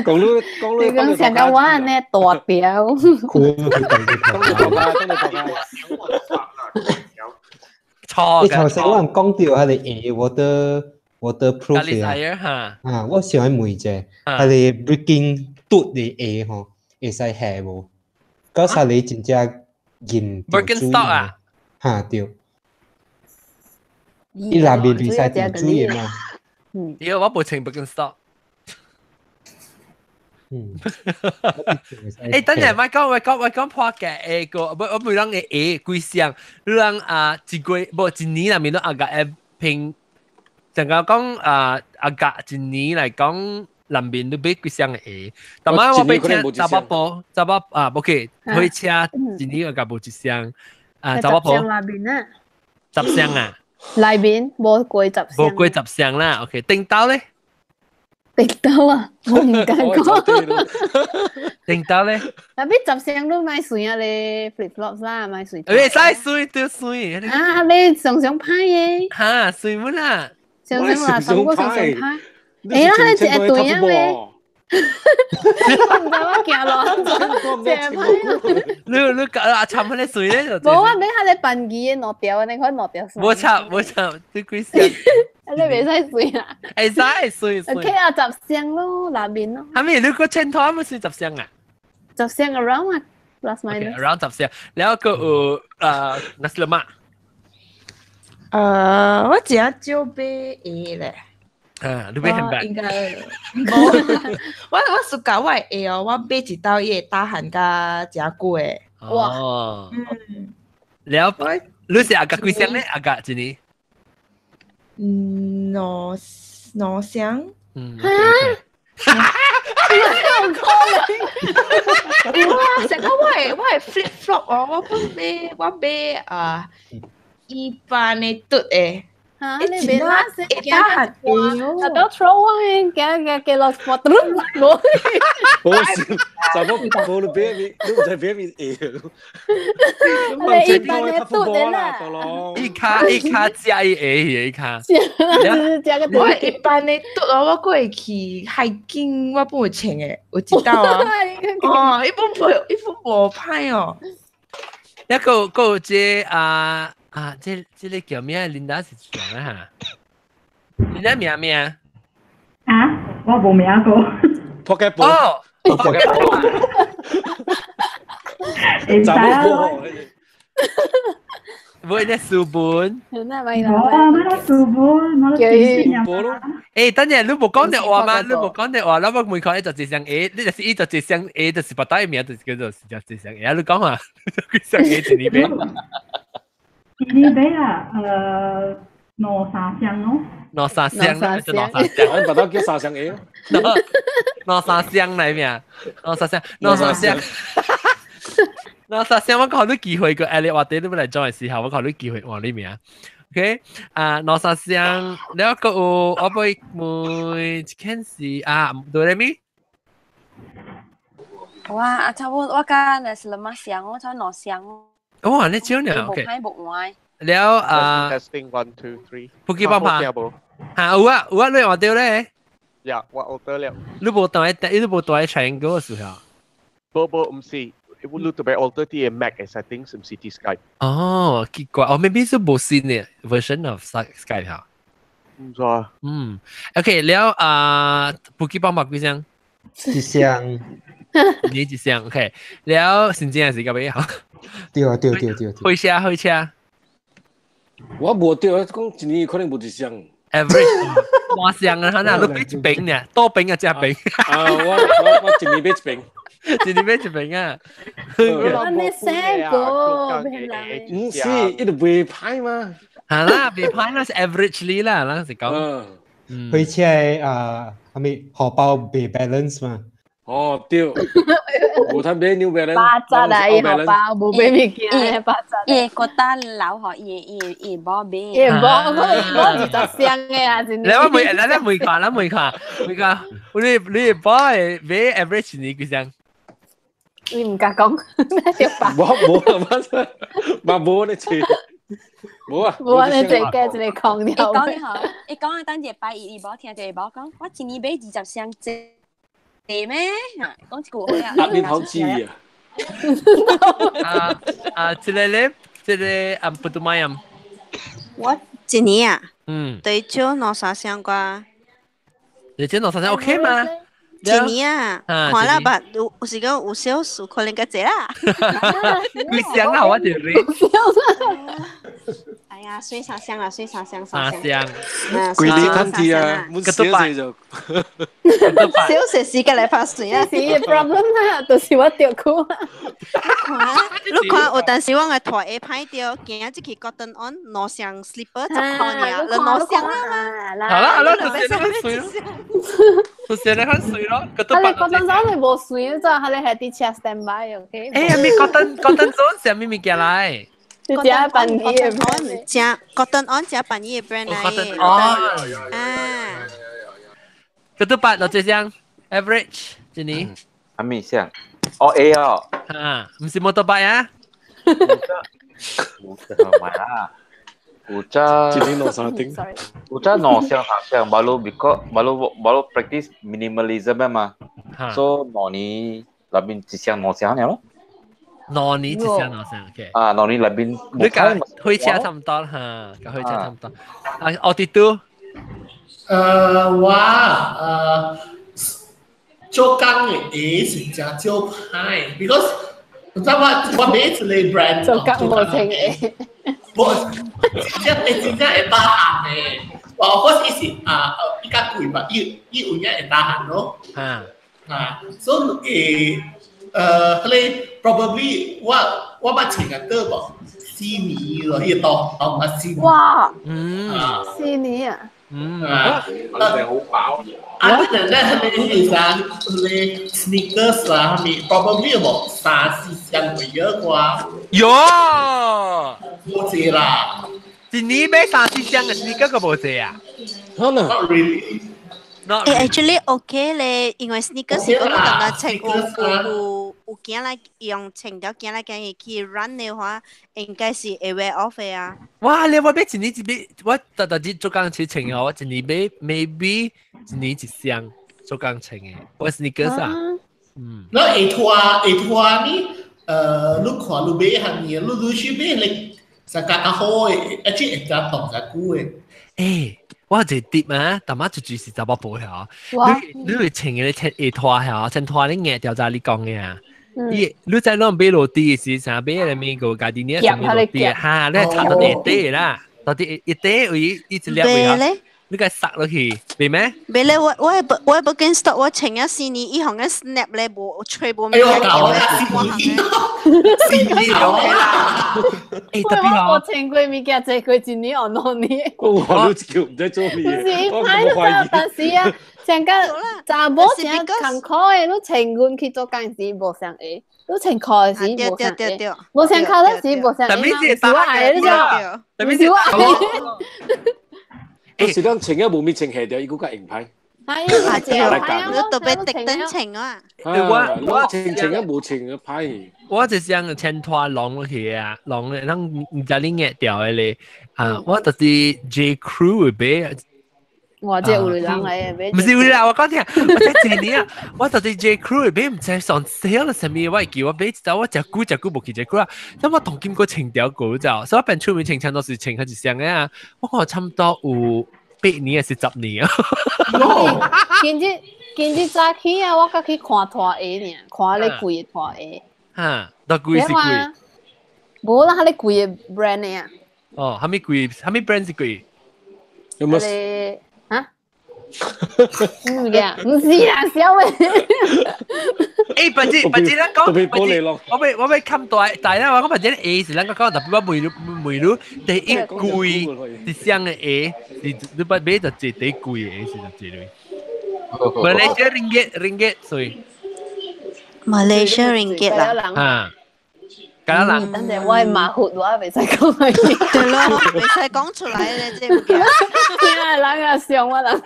擼講擼，
你講成個話呢大條。
錯
你頭先我人講到係你 waterproof
啊，
啊，我想問一下，係你 breaking 嘟的鞋吼，會使下無？嗰時你真正硬
Birkenstock 啊？
嚇對，伊內面袂使浸水的嘛。
對，我無穿 Birkenstock。
嗯。
誒，等陣，我講我講我講破嘅誒個，我我每人嘅鞋幾雙，你人啊一月無一年內面都阿個會拼，成個講啊阿個一年嚟講。南面都買幾雙嘅鞋，但係我買車查某婆，查某啊，OK，火車一年個夾無一雙，啊，查某婆
十雙內面啊，
十雙啊，
內面無過十雙，
無過十雙啦，OK，頂刀咧，
頂刀啊，我唔敢講，
頂刀咧，
特別十雙都買水啊咧，flip flops 啦，買水，
會使水對水，
啊，你常常歹嘅，
哈，水乜啦，
常常話上過常常歹。哎呀，你一個對啊咩？我唔知我行路，真歹。
你你阿插佢啲水咧就。
無啊，免佢哋扮機嘅攞掉，你看攞掉。
冇插冇插，你幾時？
你袂使水啊？
會使水水。
OK 啊，十雙咯，內面咯。
係咪你個穿拖咪算十雙啊？
十雙 around 啊，plus minus。
around 十雙，然後個有nasi lemak。
我真少買鞋咧。
啊，你買 handbag？
應該無，我我暑假我會哦，我買一道伊會打寒甲誠久的。
哦，了，你是阿甲幾箱咧？阿甲一年？
嗯，兩兩箱。
嗯。
哈？有可
能。哇！成個我係我係 flip flop 哦，我不買我買啊一般的嘟的。
啊！你別拉死，驚啊！都 throw 啊！驚驚驚落火，冇。
冇事，就冇冇你俾面，你唔使俾面嘢。
你一般的嘟的啦。
一卡一卡加一 A 一卡。
我一般的嘟哦，我過去海景，我本有穿的，有一道啊。哦，一本無，一本無歹哦。
一個個這啊。啊，這這個叫咩？琳達是講啊哈，琳達名咩啊？
啊，我無名過。
撲街波。
哦，撲街波。
會使啊。
無那書本。
那咪
啦。無，冇得書本，冇得電視。
欸，等陣你無講電話嗎？你無講電話，我問看伊就一雙鞋，你就是伊就一雙鞋，就是別帶名，就是叫做是一雙鞋。你講啊，幾雙鞋一年買？
一年買啊，兩三箱咯。
兩三箱啦，就兩三箱。
我把它叫三箱鞋。
兩三箱嚟咩？兩三箱，兩三箱。兩三箱，我考慮機會個，哎，你話啲你要來裝嘅時候，我考慮機會換你名。OK，啊，兩三箱，了個有我會問一件事啊，對咧咪？
我啊，差不多我講的是兩箱，我差兩箱。
哦，你少呢？OK。
無換。
了啊
，testing one two three。
不記幫拍。嚇有啊有啊，你話對咧？
呀，我學得了。
你無帶，你無帶 triangle 嘅時候。
無無，唔是，你特別 alter 啲 Mac 嘅 settings，唔是啲 Skype。
哦，奇怪，哦，maybe 是無新嘅 version of Skype 嚇。
唔知啊。
嗯，OK，了啊，布基幫白幾箱？
一箱。
你一箱，OK，了，先正是個尾嚇。
對啊對對對。
開車開車。
我無對啊，講一年可能無一箱。
average 半箱啊，嗱，你買一餅呢，多餅啊，隻餅。
啊，我一年買一餅，
一年買一餅啊。
你三個，
唔是，伊就袂歹嘛。
係啦，袂歹啦，是 averagely 啦，咱是講。
開車啊，係咪荷包袂 balance 嘛？
哦，對，無通買 New Balance，
八折啊！伊荷包無買物件，八折。
伊覺得老嗬，伊伊無買。
伊無，我伊無20箱嘅啊！真。
你我每，你每看，你每看，每看，你買買 average 你幾箱？
你唔敢講，咩叫八？
無無啊，嘛無呢次，無啊。
無啊！你自己一個空
掉。伊講嗬，伊講啊，等一拜伊伊無聽，就伊無講，我一年買20箱濟。咩？講一句話啊！
壓你頭子啊！
啊啊！這個咧，這個啊，不都買啊？
我一年啊，對少兩三箱啩。
你這兩三箱 OK 嗎？
一年啊，看啦吧，有有時講有少數可能較濟啦。
幾箱啊？我就你。
哎呀，水三箱啦，水三箱，
三箱。
規年趁錢啊，滿少少就。
少少時間來拍水啊！
是 problem 啦，就是我著苦。
你看，有當時我個拖鞋歹著，行入去 Cotton On 兩雙 slipper 10塊爾，兩雙啦
嘛。好啦好啦，就是那個水咯，就是那個水咯。
啊，你 Cotton On 你無水，就係你係啲車 stand by，OK？
哎呀，咪 Cotton Zone 啥物物件來？
食飯伊的 brand，
食 Cotton On 食飯伊的 brand 來。
哦，
啊，
嗰都八落這箱 average 一年。
阿咩箱？哦 A 哦。
啊，唔是摩托巴啊？
唔係啦，有隻
一年兩三頂。
有隻兩箱三箱，baru because baru baru practice minimalism 嘛，所以2年內面一箱兩箱了咯。
兩年一箱兩箱，OK。
啊，兩年內面。
你講開車差唔多嚇，甲開車差唔多。啊，奧迪都。
我做工嘅鞋是真少歹，because 你知我買一個 brand
做工無穿鞋。
無，真正會真正會打汗的。我伊是啊，比較貴吧，伊伊有影會打汗咯。
啊。
啊，所以迄個 probably 我捌穿個倒無4年咯，伊當當捌四年。
哇！
嗯。
4年啊！
嗯。
啊，
肯定好飽。
啊，你陣咧，迄個是啥？迄個 sneakers 啊，啥物 probably 無三四箱會有啩。
喲！
無濟啦。
一年買三四箱嘅 sneaker 個無濟啊？
可能。
Not really。
欸，actually OK 咧，因為 sneakers 是講你感覺穿有有有行來用穿條行來行去去 run 的話，應該是會 wear off 的啊。
哇！你我買一年一買，我特特日做工去穿哦，我一年買 maybe 一年一箱做工穿的，我 sneakers 啊。嗯。
那會拖會拖呢？你看你買啥物，你去買你實較較好的，而且會較當較久的。
欸。我有一個 tip 啊，大媽就就是查某婆嚇，你會穿嘅穿下拖嚇，穿拖你硬掉在你講嘅啊。伊你在攏買落地時，啥買個物個家己呢？啥物落地哈，你插到下底啦，到底一底位一粒位啊，你個塞落去，明咩？
袂咧，我 Birkenstock 我穿咗4年，伊行個 snap 咧，無吹無物件。
哎呦，搞啊！4
年 OK 啦。欸，特別
我穿過物件，坐過一年哦2年。
我都叫唔知做咩。
唔是，伊歹就但是啊，上個查某真艱苦的，你穿阮去做工時無相鞋，你穿褲時無相鞋，無相褲的時無相鞋。
特別
是我愛的，你知無？
特別是
我愛的。
到時當穿啊無咪穿下掉，伊閣較用歹。
哎呀，
你特別特登穿啊！
我穿啊無穿啊歹。
我一雙穿拖攏落去啊，攏咧，咱唔知你硬掉的咧。啊，我就是 J Crew 買，
我這有人來嘅，
唔是有啦，我講聽，我這一年啊，我到底 J Crew 買唔知上 sale 了什麼，我會記我買一走，我食久食久無去 J Crew 啊，咁我同金過穿條過就，所以我變出面穿穿都是穿開一雙嘅啊，我看差唔多有8年還是10年啊。
今日今日早起啊，我才去看拖鞋爾，看咧貴的拖鞋。
哈，多貴是貴？
無啦，彼个貴的 brand 的啊。
哦，啥物貴？啥物 brand 是貴？
有冇？
啊？唔嘅，唔是啦，小妹。
欸，反正反正咱講，我欲看大大啦，我講反正 A 是咱講，特別我問你問你，第一貴是啥个 A？是你捌買就這第一貴的 A 是就這類。Malaysia ringgit ringgit 所以。
Malaysia ringgit 啦。
啊。假人。
等陣我係馬虎，我袂使講。
對咯，袂使講出來咧，這物件。
人啊想我人。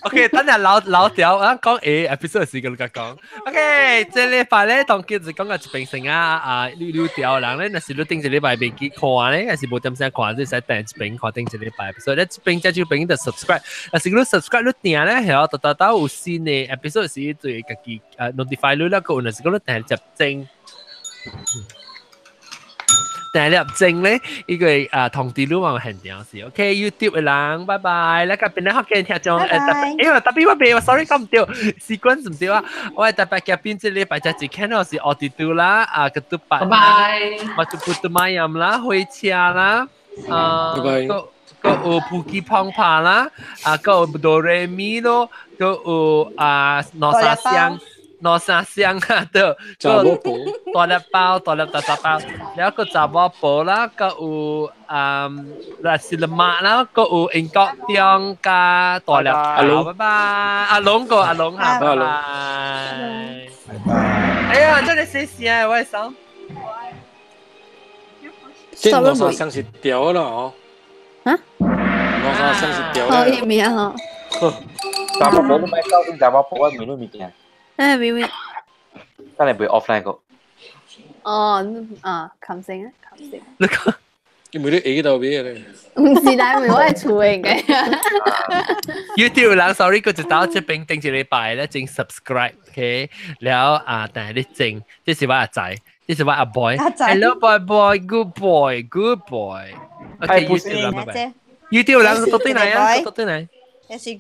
OK，等下老老條，我講 A episode 時間就講。OK，這禮拜咧，當今就講個一邊成啊啊，溜溜條人咧，若是你頂一禮拜未記看咧，還是無點聲看，你使訂一邊看頂一禮拜。所以咧，一邊這就邊就 subscribe，若是你 subscribe 你訂咧，係哦，到到有新的 episode 時就會家己notify 你啦，個若是講你訂接正。訂入正咧，呢個啊通知你嘛現場是 OK，YouTube 的人，拜拜。來個邊咧福建聽眾，特別，哎呀，特別我未，sorry 講唔對，時間唔對啊。我特別嘉賓這禮拜才一看到是奧迪杜啦，啊個杜拜，
拜拜，
馬杜布杜馬音啦，火車啦，啊，個個有普吉胖胖啦，啊個有哆來咪咯，個有啊羅沙香。攞三箱啊，對，大粒包，大粒大雜包，แล้ว個雜包包啦，個有嗯，嗱是了馬啦，個有英國中加大粒包，拜拜，阿龍個阿龍嚇，拜拜，拜拜。哎呀，真係死死啊，我的手。
這羅沙香是掉了哦。
啊？
羅沙香是掉了。
哦，伊名吼。
雜包都買到，雜包我未攞物件。
誒，明明。
等你袂 offline 個。
哦，啊，冚聲啊，冚聲。
你講，
你每啲 A 到邊咧？
唔是啦，因為我係厝嘅。
YouTube 人，sorry，佢就到這邊頂一禮拜咧，整 subscribe，OK，แล้ว啊，但係你整，這是我阿仔，這是我阿 boy。
阿仔。
Hello boy boy，good boy，good boy。OK，YouTube 人拜拜。YouTube 人到對來啊，到對來。
也是。